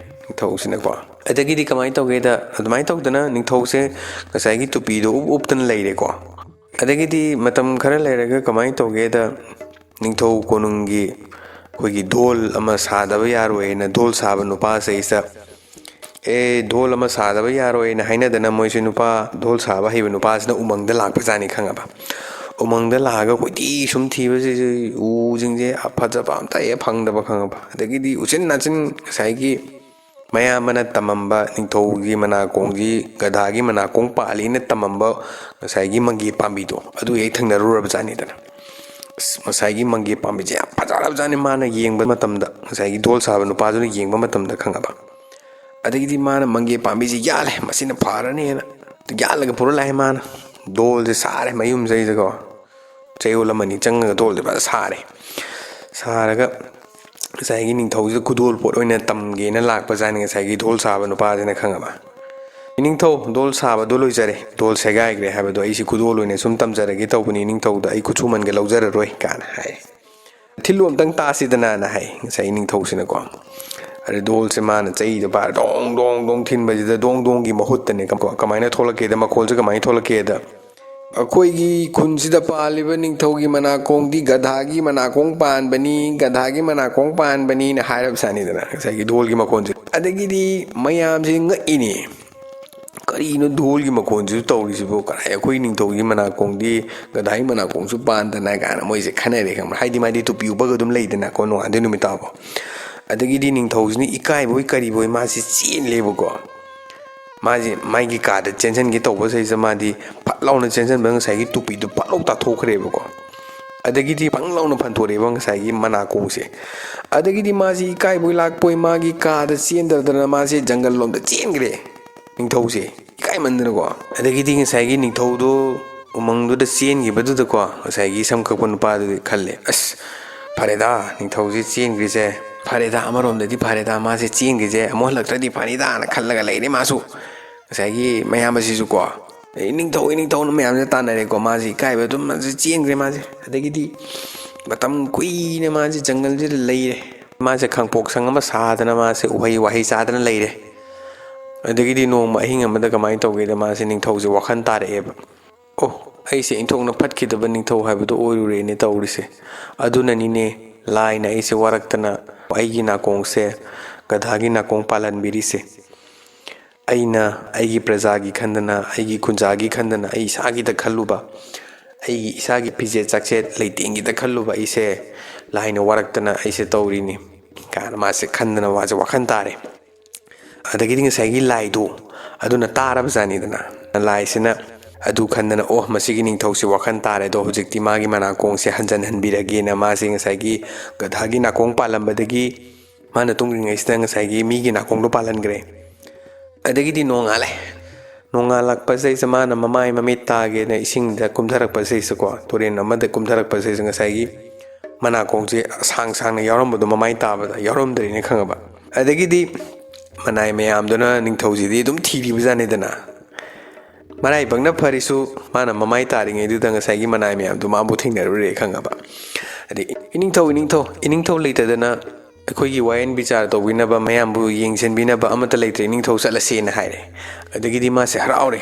ꯅꯤꯡꯊꯧꯁꯤꯅꯀꯣ꯫ ꯑꯗꯒꯤꯗꯤ ꯀꯃꯥꯏꯅ ꯇꯧꯒꯦꯗ, ꯑꯗꯨꯃꯥꯏꯅ ꯇꯧꯗꯅ ꯅꯤꯡꯊꯧꯁꯦ ꯉꯁꯥꯏꯒꯤ ꯇꯨꯄꯤꯗꯣ ꯎꯞ ꯎꯞꯇꯅ ꯂꯩꯔꯦꯀꯣ꯫ ꯑꯗꯒꯤꯗꯤ ꯃꯇꯝ ꯈꯔ ꯂꯩꯔꯒ ꯀꯃꯥꯏꯅ ꯇꯧꯒꯦꯗ, ꯅꯤꯡꯊꯧ ꯀꯣꯅꯨꯡꯒꯤ ꯑꯩꯈꯣꯏꯒꯤ ꯙꯣꯜ ꯑꯃ ꯁꯥꯗꯕ ꯌꯥꯔꯣꯏꯅ ꯙꯣꯜ ꯁꯥꯕ ꯅꯨꯄꯥꯁꯤꯗ, "ꯑꯦ, ꯙꯣꯜ ꯑꯃ ꯁꯥꯗꯕ ꯌꯥꯔꯣꯏꯅ" ꯍꯥꯏꯅꯗꯅ ꯃꯣꯏꯁꯦ ꯅꯨꯄꯥ ꯙꯣꯜ ꯁꯥꯕ ꯍꯩꯕ ꯅꯨꯄꯥꯁꯤꯅ ꯎꯃꯪꯗ ꯂꯥꯛꯄꯖꯥꯠꯅꯤ, ꯈꯪꯉꯕ? ꯎꯃꯪꯗ ꯂꯥꯛꯑꯒ ꯀꯣꯏꯊꯤ ꯁꯨꯝ ꯊꯤꯕꯁꯤꯁꯨ ꯎꯁꯤꯡꯁꯦ ꯐꯖꯕ ꯑꯝꯇ ꯍꯦꯛ ꯐꯪꯗꯕ, ꯈꯪꯉꯕ? ꯑꯗꯒꯤꯗꯤ ꯎꯆꯤꯟ ꯅꯥꯆꯤꯟ ꯉꯁꯥꯏꯒꯤ ꯃꯌꯥꯝꯕꯅ ꯇꯝꯃꯝꯕ ꯅꯤꯡꯊꯧꯒꯤ ꯃꯅꯥꯀꯣꯡꯁꯤ, ꯒꯙꯥꯒꯤ ꯃꯅꯥꯀꯣꯡ ꯄꯥꯜꯂꯤꯅ ꯇꯝꯃꯝꯕ ꯉꯁꯥꯏꯒꯤ ꯃꯪꯒꯦ ꯄꯥꯝꯕꯤꯗꯣ, ꯑꯗꯨ ꯍꯦꯛ ꯊꯦꯡꯅꯔꯨꯔꯕꯖꯥꯠꯅꯤꯗꯅ꯫ ꯑꯁ, ꯉꯁꯥꯏꯒꯤ ꯃꯪꯒꯦ ꯄꯥꯝꯕꯤꯁꯦ ꯌꯥꯝ ꯐꯖꯔꯕꯖꯥꯠꯅꯤ꯫ ꯃꯥꯅ ꯌꯦꯡꯕ ꯃꯇꯝꯗ, ꯉꯁꯥꯏꯒꯤ ꯙꯣꯜ ꯁꯥꯕ ꯅꯨꯄꯥꯗꯨꯅ ꯌꯦꯡꯕ ꯃꯇꯝꯗ, ꯈꯪꯉꯕ? ꯑꯗꯒꯤꯗꯤ ꯃꯥꯅ ꯃꯪꯒꯦ ꯄꯥꯝꯕꯤꯁꯤ ꯌꯥꯜꯂꯦ, ꯃꯁꯤꯅ ꯐꯔꯅꯦꯅ ꯌꯥꯜꯂꯒ ꯄꯨꯔ ꯂꯥꯛꯑꯦ꯫ ꯃꯥꯅ ꯙꯣꯜꯁꯦ ꯁꯥꯔꯦ ꯃꯌꯨꯝꯁꯤꯗꯩꯗꯀꯣ, ꯆꯌꯣꯜ ꯑꯃꯅꯤ ꯆꯪꯉꯒ ꯙꯣꯜꯁꯦ ꯐꯖꯅ ꯁꯥꯔꯦ꯫ ꯁꯥꯔꯒ ꯉꯁꯥꯏꯒꯤ ꯅꯤꯡꯊꯧꯁꯤꯗ ꯈꯨꯗꯣꯜ ꯄꯣꯠ ꯑꯣꯏꯅ ꯇꯝꯒꯦꯅ ꯂꯥꯛꯄꯖꯥꯠꯅꯤ ꯉꯁꯥꯏꯒꯤ ꯙꯣꯜ ꯁꯥꯕ ꯅꯨꯄꯥꯁꯤꯅ, ꯈꯪꯉꯕ? "ꯏꯅꯤꯡꯊꯧ, ꯙꯣꯜ ꯁꯥꯕꯗꯣ ꯂꯣꯏꯖꯔꯦ, ꯙꯣꯜ ꯁꯦꯒꯥꯏꯈ꯭ꯔꯦ ꯍꯥꯏꯕꯗꯣ ꯑꯩꯁꯤ ꯈꯨꯗꯣꯜ ꯑꯣꯏꯅ ꯁꯨꯝ ꯇꯝꯖꯔꯒꯦ ꯇꯧꯕꯅꯤ, ꯏꯅꯤꯡꯊꯧꯗ ꯑꯩ ꯈꯨꯠꯁꯨꯃꯟꯒ ꯂꯧꯖꯔꯔꯣꯏ" ꯀꯥꯏꯅ ꯍꯥꯏ꯫ "ꯊꯤꯜꯂꯨ ꯑꯝꯇꯪ ꯇꯥꯁꯤꯗꯅꯅ" ꯍꯥꯏ ꯉꯁꯥꯏ ꯅꯤꯡꯊꯧꯁꯤꯅꯀꯣ꯫ ꯑꯗꯩ ꯙꯣꯜꯁꯦ ꯃꯥꯅ ꯆꯩꯗꯣ ꯄꯥꯏꯔ ꯗꯣꯡ ꯗꯣꯡ ꯗꯣꯡ ꯊꯤꯟꯕꯁꯤꯗ ꯗꯣꯡ ꯗꯣꯡꯒꯤ ꯃꯍꯨꯠꯇꯅꯦ ꯀꯣ, ꯀꯃꯥꯏꯅ ꯊꯣꯛꯂꯛꯀꯦꯗ, ꯃꯈꯣꯜꯁꯦ ꯀꯃꯥꯏꯅ ꯊꯣꯛꯂꯛꯀꯦꯗ, "ꯑꯩꯈꯣꯏꯒꯤ ꯈꯨꯟꯁꯤꯗ ꯄꯥꯜꯂꯤꯕ ꯅꯤꯡꯊꯧꯒꯤ ꯃꯅꯥꯀꯣꯡꯗꯤ ꯒꯙꯥꯒꯤ ꯃꯅꯥꯀꯣꯡ ꯄꯥꯟꯕꯅꯤ, ꯒꯙꯥꯒꯤ ꯃꯅꯥꯀꯣꯡ ꯄꯥꯟꯕꯅꯤꯅ" ꯍꯥꯏꯔꯕꯖꯥꯠꯅꯤꯗꯅ ꯉꯁꯥꯏꯒꯤ ꯙꯣꯜꯒꯤ ꯃꯈꯣꯟꯁꯦ꯫ ꯑꯗꯒꯤꯗꯤ ꯃꯌꯥꯝꯁꯦ ꯉꯛꯏꯅꯦ, "ꯀꯔꯤꯅꯣ ꯙꯣꯜꯒꯤ ꯃꯈꯣꯟꯁꯤꯁꯨ ꯇꯧꯔꯤꯁꯤꯕꯨ? ꯀꯔꯥꯏ, ꯑꯩꯈꯣꯏ ꯅꯤꯡꯊꯧꯒꯤ ꯃꯅꯥꯀꯣꯡꯗꯤ ꯒꯙꯥꯒꯤ ꯃꯅꯥꯀꯣꯡꯁꯨ ꯄꯥꯟꯗꯅ?" ꯀꯥꯏꯅ ꯃꯣꯏꯁꯦ ꯈꯟꯅꯔꯦ, ꯈꯪꯕ꯭ꯔꯥ? ꯍꯥꯏꯗꯤ ꯃꯥꯗꯤ ꯇꯨꯄꯤ ꯎꯞꯄꯒ ꯑꯗꯨꯝ ꯂꯩꯗꯅꯀꯣ ꯅꯣꯡꯉꯥꯟꯗꯩ ꯅꯨꯃꯤꯠ ꯇꯥꯕꯣ꯫ ꯑꯗꯒꯤꯗꯤ ꯅꯤꯡꯊꯧꯁꯤꯅ ꯏꯀꯥꯏꯕꯣꯏ ꯀꯔꯤꯕꯣꯏ ꯃꯥꯁꯤ ꯆꯦꯜꯂꯦꯕꯀꯣ꯫ ꯃꯥꯁꯦ ꯃꯥꯒꯤ ꯀꯥꯗ ꯆꯦꯟꯁꯤꯟꯒꯦ ꯇꯧꯕꯁꯤꯗꯩꯁꯤꯗ ꯃꯥꯗꯤ ꯐꯠ ꯂꯥꯎꯅ ꯆꯦꯟꯁꯤꯟꯕ, ꯉꯁꯥꯏꯒꯤ ꯇꯨꯄꯤꯗꯨ ꯐꯠ ꯂꯥꯎ ꯇꯥꯊꯣꯛꯈ꯭ꯔꯦꯕꯀꯣ꯫ ꯑꯗꯒꯤꯗꯤ ꯄꯪ ꯂꯥꯎꯅ ꯐꯟꯊꯣꯔꯛꯑꯦꯕ ꯉꯁꯥꯏꯒꯤ ꯃꯅꯥꯀꯣꯡꯁꯦ꯫ ꯑꯗꯒꯤꯗꯤ ꯃꯥꯁꯤ ꯏꯀꯥꯏꯕꯣꯏ ꯂꯥꯛꯄꯣꯏ ꯃꯥꯒꯤ ꯀꯥꯗ ꯆꯦꯟꯗꯗꯅ ꯃꯥꯁꯦ ꯖꯪꯒꯜ ꯂꯣꯝꯗ ꯆꯦꯟꯈ꯭ꯔꯦ꯫ ꯅꯤꯡꯊꯧꯁꯦ ꯏꯀꯥꯏꯃꯟꯗꯅꯀꯣ꯫ ꯑꯗꯒꯤꯗꯤ ꯉꯁꯥꯏꯒꯤ ꯅꯤꯡꯊꯧꯗꯣ ꯎꯃꯪꯗꯨꯗ ꯆꯦꯟꯈꯤꯕꯗꯨꯗꯀꯣ, ꯉꯁꯥꯏꯒꯤ ꯁꯝ ꯀꯛꯄ ꯅꯨꯄꯥꯗꯨꯗꯤ ꯈꯜꯂꯦ, "ꯑꯁ, ꯐꯔꯦꯗ, ꯅꯤꯡꯊꯧꯁꯦ ꯆꯦꯟꯈ꯭ꯔꯤꯁꯦ ꯐꯔꯦꯗ, ꯑꯃꯔꯣꯝꯗꯗꯤ ꯐꯔꯦꯗ, ꯃꯥꯁꯦ ꯆꯦꯟꯈ꯭ꯔꯤꯁꯦ ꯑꯃꯨꯛ ꯍꯜꯂꯛꯇ꯭ꯔꯗꯤ ꯐꯅꯤꯗꯥꯅ" ꯈꯜꯂꯒ ꯂꯩꯔꯦ ꯃꯥꯁꯨ꯫ ꯉꯁꯥꯏꯒꯤ ꯃꯌꯥꯝꯕꯁꯤꯁꯨꯀꯣ, "ꯑꯩ ꯅꯤꯡꯊꯧ, ꯑꯩ ꯅꯤꯡꯊꯧꯅ" ꯃꯌꯥꯝꯁꯦ ꯇꯥꯟꯅꯔꯦꯀꯣ꯫ ꯃꯥꯁꯦ ꯏꯀꯥꯏꯕ ꯑꯗꯨꯝ ꯃꯥꯁꯦ ꯆꯦꯟꯈ꯭ꯔꯦ ꯃꯥꯁꯦ꯫ ꯑꯗꯒꯤꯗꯤ ꯃꯇꯝ ꯀꯨꯏꯅ ꯃꯥꯁꯦ ꯖꯪꯒꯜꯁꯤꯗ ꯂꯩꯔꯦ꯫ ꯃꯥꯁꯦ ꯈꯥꯡꯄꯣꯛ ꯁꯪ ꯑꯃ ꯁꯥꯗꯅ ꯃꯥꯁꯦ ꯎꯍꯩ ꯋꯥꯍꯩ ꯆꯥꯗꯅ ꯂꯩꯔꯦ꯫ ꯑꯗꯒꯤꯗꯤ ꯅꯣꯡꯃ ꯑꯍꯤꯡ ꯑꯃꯗ ꯀꯃꯥꯏꯅ ꯇꯧꯒꯦꯗ, ꯃꯥꯁꯦ ꯅꯤꯡꯊꯧꯁꯦ ꯋꯥꯈꯜ ꯇꯥꯔꯛꯑꯦꯕ꯫ "ꯑꯣ, ꯑꯩꯁꯦ ꯏꯟꯊꯣꯛꯅ ꯐꯠꯈꯤꯗꯕ ꯅꯤꯡꯊꯧ ꯍꯥꯏꯕꯗꯣ ꯑꯣꯏꯔꯨꯔꯦꯅꯦ ꯇꯧꯔꯤꯁꯦ꯫ ꯑꯗꯨꯅꯅꯤꯅꯦ ꯂꯥꯏꯅ ꯑꯩꯁꯦ ꯋꯥꯔꯛꯇꯅ ꯑꯩꯒꯤ ꯅꯥꯀꯣꯡꯁꯦ ꯒꯙꯥꯒꯤ ꯅꯥꯀꯣꯡ ꯄꯥꯜꯍꯟꯕꯤꯔꯤꯁꯦ꯫ ꯑꯩꯅ ꯑꯩꯒꯤ ꯄ꯭ꯔꯖꯥꯒꯤ ꯈꯟꯗꯅ, ꯑꯩꯒꯤ ꯈꯨꯟꯖꯥꯒꯤ ꯈꯟꯗꯅ, ꯑꯩ ꯏꯁꯥꯒꯤꯗ ꯈꯜꯂꯨꯕ, ꯑꯩꯒꯤ ꯏꯁꯥꯒꯤ ꯐꯤꯖꯦꯠ ꯆꯥꯛꯁꯦꯠ ꯂꯩꯇꯦꯡꯒꯤꯗ ꯈꯜꯂꯨꯕ ꯑꯩꯁꯦ ꯂꯥꯏꯅ ꯋꯥꯔꯛꯇꯅ ꯑꯩꯁꯦ ꯇꯧꯔꯤꯅꯤ" ꯀꯥꯏꯅ ꯃꯥꯁꯦ ꯈꯟꯗꯅ ꯃꯥꯁꯦ ꯋꯥꯈꯜ ꯇꯥꯔꯦ꯫ ꯑꯗꯒꯤꯗꯤ ꯉꯁꯥꯏꯒꯤ ꯂꯥꯏꯗꯣ ꯑꯗꯨꯅ ꯇꯥꯔꯕ ꯖꯥꯠꯅꯤꯗꯅ꯫ ꯂꯥꯏꯁꯤꯅ ꯑꯗꯨ ꯈꯟꯗꯅ, "ꯑꯣ, ꯃꯁꯤꯒꯤ ꯅꯤꯡꯊꯧꯁꯦ ꯋꯥꯈꯜ ꯇꯥꯔꯦ, ꯑꯗꯣ ꯍꯧꯖꯤꯛꯇꯤ ꯃꯥꯒꯤ ꯃꯅꯥꯀꯣꯡꯁꯦ ꯍꯟꯖꯟꯍꯟꯕꯤꯔꯒꯦꯅ" ꯃꯥꯁꯦ ꯉꯁꯥꯏꯒꯤ ꯒꯙꯥꯒꯤ ꯅꯥꯀꯣꯡ ꯄꯥꯜꯂꯝꯕꯗꯒꯤ ꯃꯥꯅ ꯇꯨꯝꯗ꯭ꯔꯤꯉꯩꯁꯤꯗ ꯉꯁꯥꯏꯒꯤ ꯃꯤꯒꯤ ꯅꯥꯀꯣꯡꯗꯣ ꯄꯥꯜꯍꯟꯈ꯭ꯔꯦ꯫ ꯑꯗꯒꯤꯗꯤ ꯅꯣꯡꯉꯥꯜꯂꯦ꯫ ꯅꯣꯡꯉꯥꯜꯂꯛꯄꯁꯤꯗꯩꯁꯤꯗ ꯃꯥꯅ ꯃꯃꯥꯏ ꯃꯃꯤꯠ ꯇꯥꯒꯦꯅ ꯏꯁꯤꯡꯗ ꯀꯨꯝꯊꯔꯛꯄꯁꯤꯗꯩꯁꯤꯀꯣ, ꯇꯨꯔꯦꯜ ꯑꯃꯗ ꯀꯨꯝꯊꯔꯛꯄꯁꯤꯗꯩꯁꯤꯗ ꯉꯁꯥꯏꯒꯤ ꯃꯅꯥꯀꯣꯡꯁꯦ ꯁꯥꯡ ꯁꯥꯡꯅ ꯌꯥꯎꯔꯝꯕꯗꯣ ꯃꯃꯥꯏ ꯇꯥꯕꯗ ꯌꯥꯎꯔꯝꯗ꯭ꯔꯦꯅ ꯈꯪꯉꯕ꯫ ꯑꯗꯒꯤꯗꯤ ꯃꯅꯥꯏ ꯃꯌꯥꯝꯗꯨꯅ ꯅꯤꯡꯊꯧꯁꯤꯗꯤ ꯑꯗꯨꯝ ꯊꯤꯔꯤꯕ ꯖꯥꯠꯅꯤꯗꯅ꯫ ꯃꯔꯥꯏꯕꯛꯅ ꯐꯔꯤꯁꯨ ꯃꯥꯅ ꯃꯃꯥꯏ ꯇꯥꯔꯤꯉꯩꯗꯨꯗ ꯉꯁꯥꯏꯒꯤ ꯃꯅꯥꯏ ꯃꯌꯥꯝꯗꯨ ꯃꯥꯕꯨ ꯊꯦꯡꯅꯔꯨꯔꯦ ꯈꯪꯉꯕ꯫ ꯑꯗꯩ, "ꯏꯅꯤꯡꯊꯧ, ꯏꯅꯤꯡꯊꯧ, ꯏꯅꯤꯡꯊꯧ ꯂꯩꯇꯗꯅ ꯑꯩꯈꯣꯏꯒꯤ ꯋꯥꯌꯦꯟ ꯕꯤꯆꯥꯔ ꯇꯧꯕꯤꯅꯕ, ꯃꯌꯥꯝꯕꯨ ꯌꯦꯡꯁꯤꯟꯕꯤꯅꯕ ꯑꯃꯠꯇ ꯂꯩꯇ꯭ꯔꯦ, ꯏꯅꯤꯡꯊꯧ ꯆꯠꯂꯁꯦꯅ" ꯍꯥꯏꯔꯦ꯫ ꯑꯗꯒꯤꯗꯤ ꯃꯥꯁꯦ ꯍꯔꯥꯎꯔꯦ꯫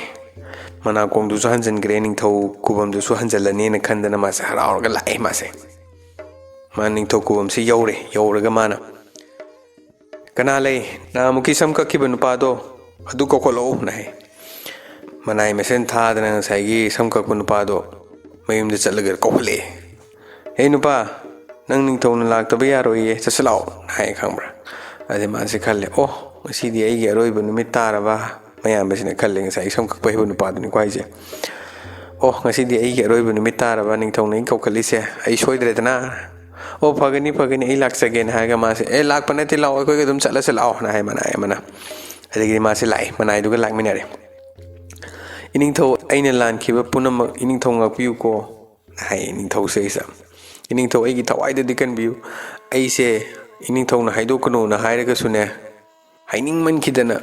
ꯃꯅꯥꯀꯣꯡꯗꯨꯁꯨ ꯍꯟꯖꯤꯟꯈ꯭ꯔꯦ, ꯅꯤꯡꯊꯧ ꯈꯨꯕꯝꯗꯨꯁꯨ ꯍꯟꯖꯤꯜꯂꯅꯦꯅ ꯈꯟꯗꯅ ꯃꯥꯁꯦ ꯍꯔꯥꯎꯔꯒ ꯂꯥꯛꯑꯦ ꯃꯥꯁꯦ꯫ ꯃꯥ ꯅꯤꯡꯊꯧ ꯈꯨꯕꯝꯁꯤ ꯌꯧꯔꯦ꯫ ꯌꯧꯔꯒ ꯃꯥꯅ, "ꯀꯅꯥ ꯂꯩ? ꯅꯍꯥꯟꯃꯨꯛꯀꯤ ꯁꯝ ꯀꯛꯈꯤꯕ ꯅꯨꯄꯥꯗꯣ ꯑꯗꯨ ꯀꯧꯈꯠꯂꯛꯎꯅ" ꯍꯥꯏ꯫ ꯃꯅꯥꯏ ꯃꯁꯦꯟ ꯊꯥꯗꯅ ꯉꯁꯥꯏꯒꯤ ꯁꯝ ꯀꯛꯄ ꯅꯨꯄꯥꯗꯣ ꯃꯌꯨꯝꯗ ꯆꯠꯂꯒ ꯀꯧꯈꯠꯂꯛꯑꯦ꯫ "ꯍꯦ ꯅꯨꯄꯥ, ꯅꯪ ꯅꯤꯡꯊꯧꯅ ꯂꯥꯛꯇꯕ ꯌꯥꯔꯣꯏꯌꯦ, ꯆꯠꯁꯤꯜꯂꯛꯑꯣ" ꯍꯥꯏ ꯈꯪꯕ꯭ꯔꯥ꯫ ꯑꯗꯩ ꯃꯥꯁꯦ ꯈꯜꯂꯦ, "ꯑꯣ, ꯉꯁꯤꯗꯤ ꯑꯩꯒꯤ ꯑꯔꯣꯏꯕ ꯅꯨꯃꯤꯠ ꯇꯥꯔꯕ" ꯃꯌꯥꯝꯕꯁꯤꯅ ꯈꯜꯂꯦ, ꯉꯁꯥꯏꯒꯤ ꯁꯝ ꯀꯛꯄ ꯍꯩꯕ ꯅꯨꯄꯥꯗꯨꯅꯤꯀꯣ ꯍꯥꯏꯁꯦ꯫ "ꯑꯣ, ꯉꯁꯤꯗꯤ ꯑꯩꯒꯤ ꯑꯔꯣꯏꯕ ꯅꯨꯃꯤꯠ ꯇꯥꯔꯕ, ꯅꯤꯡꯊꯧꯅ ꯑꯩ ꯀꯧꯈꯠꯂꯤꯁꯦ, ꯑꯩ ꯁꯣꯏꯗ꯭ꯔꯦꯗꯅ?" "ꯑꯣ, ꯐꯒꯅꯤ, ꯐꯒꯅꯤ, ꯑꯩ ꯂꯥꯛꯆꯒꯦꯅ" ꯍꯥꯏꯔꯒ ꯃꯥꯁꯦ, "ꯑꯦ, ꯂꯥꯛꯄ ꯅꯠꯇꯦ, ꯂꯥꯛꯑꯣ, ꯑꯩꯈꯣꯏꯒ ꯑꯗꯨꯝ ꯆꯠꯂꯁꯦ, ꯂꯥꯛꯑꯣꯅ" ꯍꯥꯏ ꯃꯅꯥꯏ ꯑꯃꯅ꯫ ꯑꯗꯒꯤꯗꯤ ꯃꯥꯁꯦ ꯂꯥꯛꯑꯦ, ꯃꯅꯥꯏꯗꯨꯒ ꯂꯥꯛꯃꯤꯟꯅꯔꯦ꯫ "ꯏꯅꯤꯡꯊꯧ, ꯑꯩꯅ ꯂꯥꯟꯈꯤꯕ ꯄꯨꯝꯅꯃꯛ ꯏꯅꯤꯡꯊꯧ ꯉꯥꯛꯄꯤꯌꯨꯀꯣ" ꯍꯥꯏ ꯏꯅꯤꯡꯊꯧꯁꯦ ꯑꯩꯁꯦ꯫ "ꯏꯅꯤꯡꯊꯧ, ꯑꯩꯒꯤ ꯊꯋꯥꯏꯗꯗꯤ ꯀꯟꯕꯤꯌꯨ꯫ ꯑꯩꯁꯦ ꯏꯅꯤꯡꯊꯧꯅ ꯍꯥꯏꯗꯣꯛꯀꯅꯨꯅ ꯍꯥꯏꯔꯒꯁꯨꯅꯦ, ꯍꯥꯏꯅꯤꯡꯃꯟꯈꯤꯗꯅ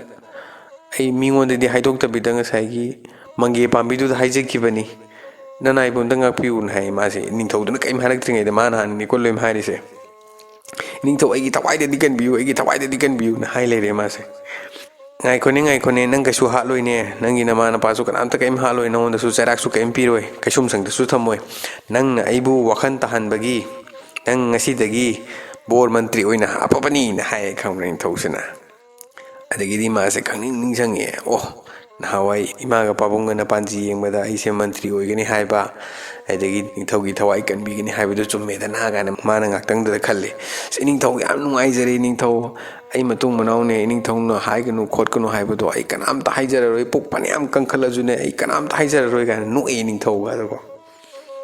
ꯑꯩ ꯃꯤꯉꯣꯟꯗꯗꯤ ꯍꯥꯏꯗꯣꯛꯇꯕꯤꯗ ꯉꯁꯥꯏꯒꯤ ꯃꯪꯒꯦ ꯄꯥꯝꯕꯤꯗꯨꯗ ꯍꯥꯏꯖꯈꯤꯕꯅꯤ꯫ ꯅꯅꯥꯏꯕꯨ ꯑꯝꯇ ꯉꯥꯛꯄꯤꯌꯨꯅ" ꯍꯥꯏ ꯃꯥꯁꯦ꯫ ꯅꯤꯡꯊꯧꯗꯨꯅ ꯀꯔꯤꯝ ꯍꯥꯏꯔꯛꯇ꯭ꯔꯤꯉꯩꯗ ꯃꯥꯅ ꯍꯥꯟꯅꯅꯤꯀꯣ ꯂꯣꯏꯅ ꯍꯥꯏꯔꯤꯁꯦ꯫ "ꯏꯅꯤꯡꯊꯧ, ꯑꯩꯒꯤ ꯊꯋꯥꯏꯗꯗꯤ ꯀꯟꯕꯤꯌꯨ, ꯑꯩꯒꯤ ꯊꯋꯥꯏꯗꯗꯤ ꯀꯟꯕꯤꯌꯨꯅ" ꯍꯥꯏ ꯂꯩꯔꯦ ꯃꯥꯁꯦ꯫ "ꯉꯥꯏꯈꯣꯅꯦ, ꯉꯥꯏꯈꯣꯅꯦ, ꯅꯪ ꯀꯩꯁꯨ ꯍꯥꯠꯂꯣꯏꯅꯦ, ꯅꯪꯒꯤ ꯅꯃꯥ ꯅꯄꯥꯁꯨ ꯀꯅꯥꯝꯇ ꯀꯔꯤꯝ ꯍꯥꯠꯂꯣꯏ, ꯅꯉꯣꯟꯗꯁꯨ ꯆꯩꯔꯥꯛꯁꯨ ꯀꯔꯤꯝ ꯄꯤꯔꯣꯏ, ꯀꯩꯁꯨꯝꯁꯪꯗꯁꯨ ꯊꯝꯃꯣꯏ꯫ ꯅꯪꯅ ꯑꯩꯕꯨ ꯋꯥꯈꯜ ꯇꯥꯍꯟꯕꯒꯤ, ꯅꯪ ꯉꯁꯤꯗꯒꯤ ꯕꯣꯔ ꯃꯟꯇ꯭ꯔꯤ ꯑꯣꯏꯅ ꯍꯥꯞꯄꯕꯅꯤꯅ" ꯍꯥꯏꯌꯦ ꯈꯪꯕ꯭ꯔꯥ ꯅꯤꯡꯊꯧꯁꯤꯅ꯫ ꯑꯗꯒꯤꯗꯤ ꯃꯥꯁꯦ ꯈꯪꯅꯤꯡ ꯅꯤꯡꯁꯤꯡꯉꯛꯑꯦ꯫ "ꯑꯣ, ꯅꯍꯥꯟꯋꯥꯏ ꯏꯃꯥꯒ ꯄꯥꯕꯨꯡꯒꯅ ꯄꯥꯟꯖꯤ ꯌꯦꯡꯕꯗ ꯑꯩꯁꯦ ꯃꯟꯇ꯭ꯔꯤ ꯑꯣꯏꯒꯅꯤ ꯍꯥꯏꯕ, ꯑꯗꯒꯤ ꯅꯤꯡꯊꯧꯒꯤ ꯊꯋꯥꯏ ꯀꯟꯕꯤꯒꯅꯤ ꯍꯥꯏꯕꯗꯨ ꯆꯨꯝꯃꯦꯗꯅ" ꯀꯥꯏꯅ ꯃꯥꯅ ꯉꯥꯛꯇꯪꯗꯨꯗ ꯈꯜꯂꯤ꯫ "ꯑꯁ, ꯏꯅꯤꯡꯊꯧ, ꯌꯥꯝ ꯅꯨꯡꯉꯥꯏꯖꯔꯦ ꯏꯅꯤꯡꯊꯧ, ꯑꯩ ꯃꯇꯨꯡ ꯃꯅꯥꯎꯅꯦ, ꯏꯅꯤꯡꯊꯧꯅ ꯍꯥꯏꯒꯅꯨ ꯈꯣꯠꯀꯅꯨ ꯍꯥꯏꯕꯗꯣ ꯑꯩ ꯀꯅꯥꯝꯇ ꯍꯥꯏꯖꯔꯔꯣꯏ, ꯄꯨꯛ ꯐꯅꯌꯥꯝ ꯀꯟꯈꯠꯂꯁꯨꯅꯦ, ꯑꯩ ꯀꯅꯥꯝꯇ ꯍꯥꯏꯖꯔꯔꯣꯏ" ꯀꯥꯏꯅ ꯅꯣꯛꯑꯦ ꯅꯤꯡꯊꯧꯒꯗꯀꯣ꯫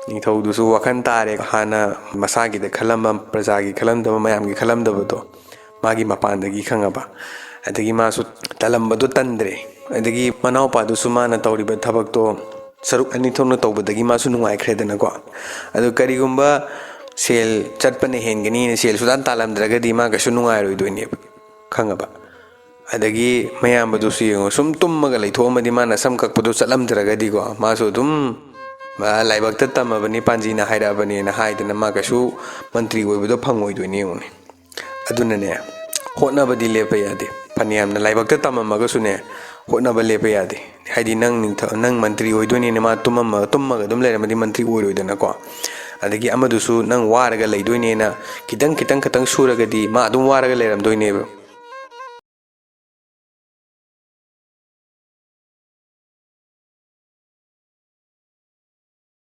ꯅꯤꯡꯊꯧꯗꯨꯁꯨ ꯋꯥꯈꯜ ꯇꯥꯔꯦ, ꯍꯥꯟꯅ ꯃꯁꯥꯒꯤꯗ ꯈꯜꯂꯝꯕ, ꯄ꯭ꯔꯖꯥꯒꯤ ꯈꯜꯂꯝꯗꯕ, ꯃꯌꯥꯝꯒꯤ ꯈꯜꯂꯝꯗꯕꯗꯣ ꯃꯥꯒꯤ ꯃꯄꯥꯟꯗꯒꯤ ꯈꯪꯉꯕ꯫ ꯑꯗꯒꯤ ꯃꯥꯁꯨ ꯇꯜꯂꯝꯕꯗꯣ ꯇꯟꯗ꯭ꯔꯦ꯫ ꯑꯗꯒꯤ ꯃꯅꯥꯎꯄꯥꯗꯨꯁꯨ ꯃꯥꯅ ꯇꯧꯔꯤꯕ ꯊꯕꯛꯇꯣ ꯁꯔꯨꯛ ꯏꯅꯤꯡꯊꯧꯅ ꯇꯧꯕꯗꯒꯤ ꯃꯥꯁꯨ ꯅꯨꯡꯉꯥꯏꯈ꯭ꯔꯦꯗꯅꯀꯣ꯫ ꯑꯗꯣ ꯀꯔꯤꯒꯨꯝꯕ ꯁꯦꯜ ꯆꯠꯄꯅ ꯍꯦꯟꯒꯅꯤꯅ ꯁꯦꯜ ꯁꯨꯇꯥꯟ ꯇꯥꯜꯂꯝꯗ꯭ꯔꯒꯗꯤ ꯃꯥ ꯀꯩꯁꯨ ꯅꯨꯡꯉꯥꯏꯔꯣꯏꯗꯣꯏꯅꯦꯕ, ꯈꯪꯉꯕ꯫ ꯑꯗꯒꯤ ꯃꯌꯥꯝꯕꯗꯨꯁꯨ ꯌꯦꯡꯉꯣ, ꯁꯨꯝ ꯇꯨꯝꯃꯒ ꯂꯩꯊꯣꯛꯑꯝꯃꯗꯤ ꯃꯥꯅ ꯁꯝ ꯀꯛꯄꯗꯣ ꯆꯠꯂꯝꯗ꯭ꯔꯒꯗꯤꯀꯣ, ꯃꯥꯁꯨ ꯑꯗꯨꯝ, "ꯑ, ꯂꯥꯏꯕꯛꯇ ꯇꯝꯃꯕꯅꯤ, ꯄꯥꯟꯖꯤꯅ ꯍꯥꯏꯔꯛꯑꯕꯅꯦꯅ" ꯍꯥꯏꯗꯅ ꯃꯥ ꯀꯩꯁꯨ ꯃꯟꯇ꯭ꯔꯤ ꯑꯣꯏꯕꯗꯣ ꯐꯪꯉꯣꯏꯗꯣꯏꯅꯦ ꯌꯦꯡꯉꯣꯅꯦ꯫ ꯑꯗꯨꯅꯅꯦ, ꯍꯣꯠꯅꯕꯗꯤ ꯂꯦꯞꯄ ꯌꯥꯗꯦ꯫ ꯐꯅꯌꯥꯝꯅ ꯂꯥꯏꯕꯛꯇ ꯇꯝꯃꯝꯃꯒꯁꯨꯅꯦ, ꯍꯣꯠꯅꯕ ꯂꯦꯞꯄ ꯌꯥꯗꯦ꯫ ꯍꯥꯏꯗꯤ ꯅꯪ ꯅꯤꯡꯊ-, ꯅꯪ ꯃꯟꯇ꯭ꯔꯤ ꯑꯣꯏꯗꯣꯏꯅꯦꯅ ꯃꯥ ꯇꯨꯝꯃꯝꯃ-, ꯇꯨꯝꯃꯒ ꯑꯗꯨꯝ ꯂꯩꯔꯝꯃꯗꯤ ꯃꯟꯇ꯭ꯔꯤ ꯑꯣꯏꯔꯣꯏꯗꯅꯀꯣ꯫ ꯑꯗꯒꯤ ꯑꯃꯗꯨꯁꯨ ꯅꯪ ꯋꯥꯔꯒ ꯂꯩꯗꯣꯏꯅꯦꯅ ꯈꯤꯇꯪ ꯈꯤꯇꯪ ꯈꯤꯇꯪ ꯁꯨꯔꯒꯗꯤ ꯃꯥ ꯑꯗꯨꯝ ꯋꯥꯔꯒ ꯂꯩꯔꯝꯗꯣꯏꯅꯦꯕ꯫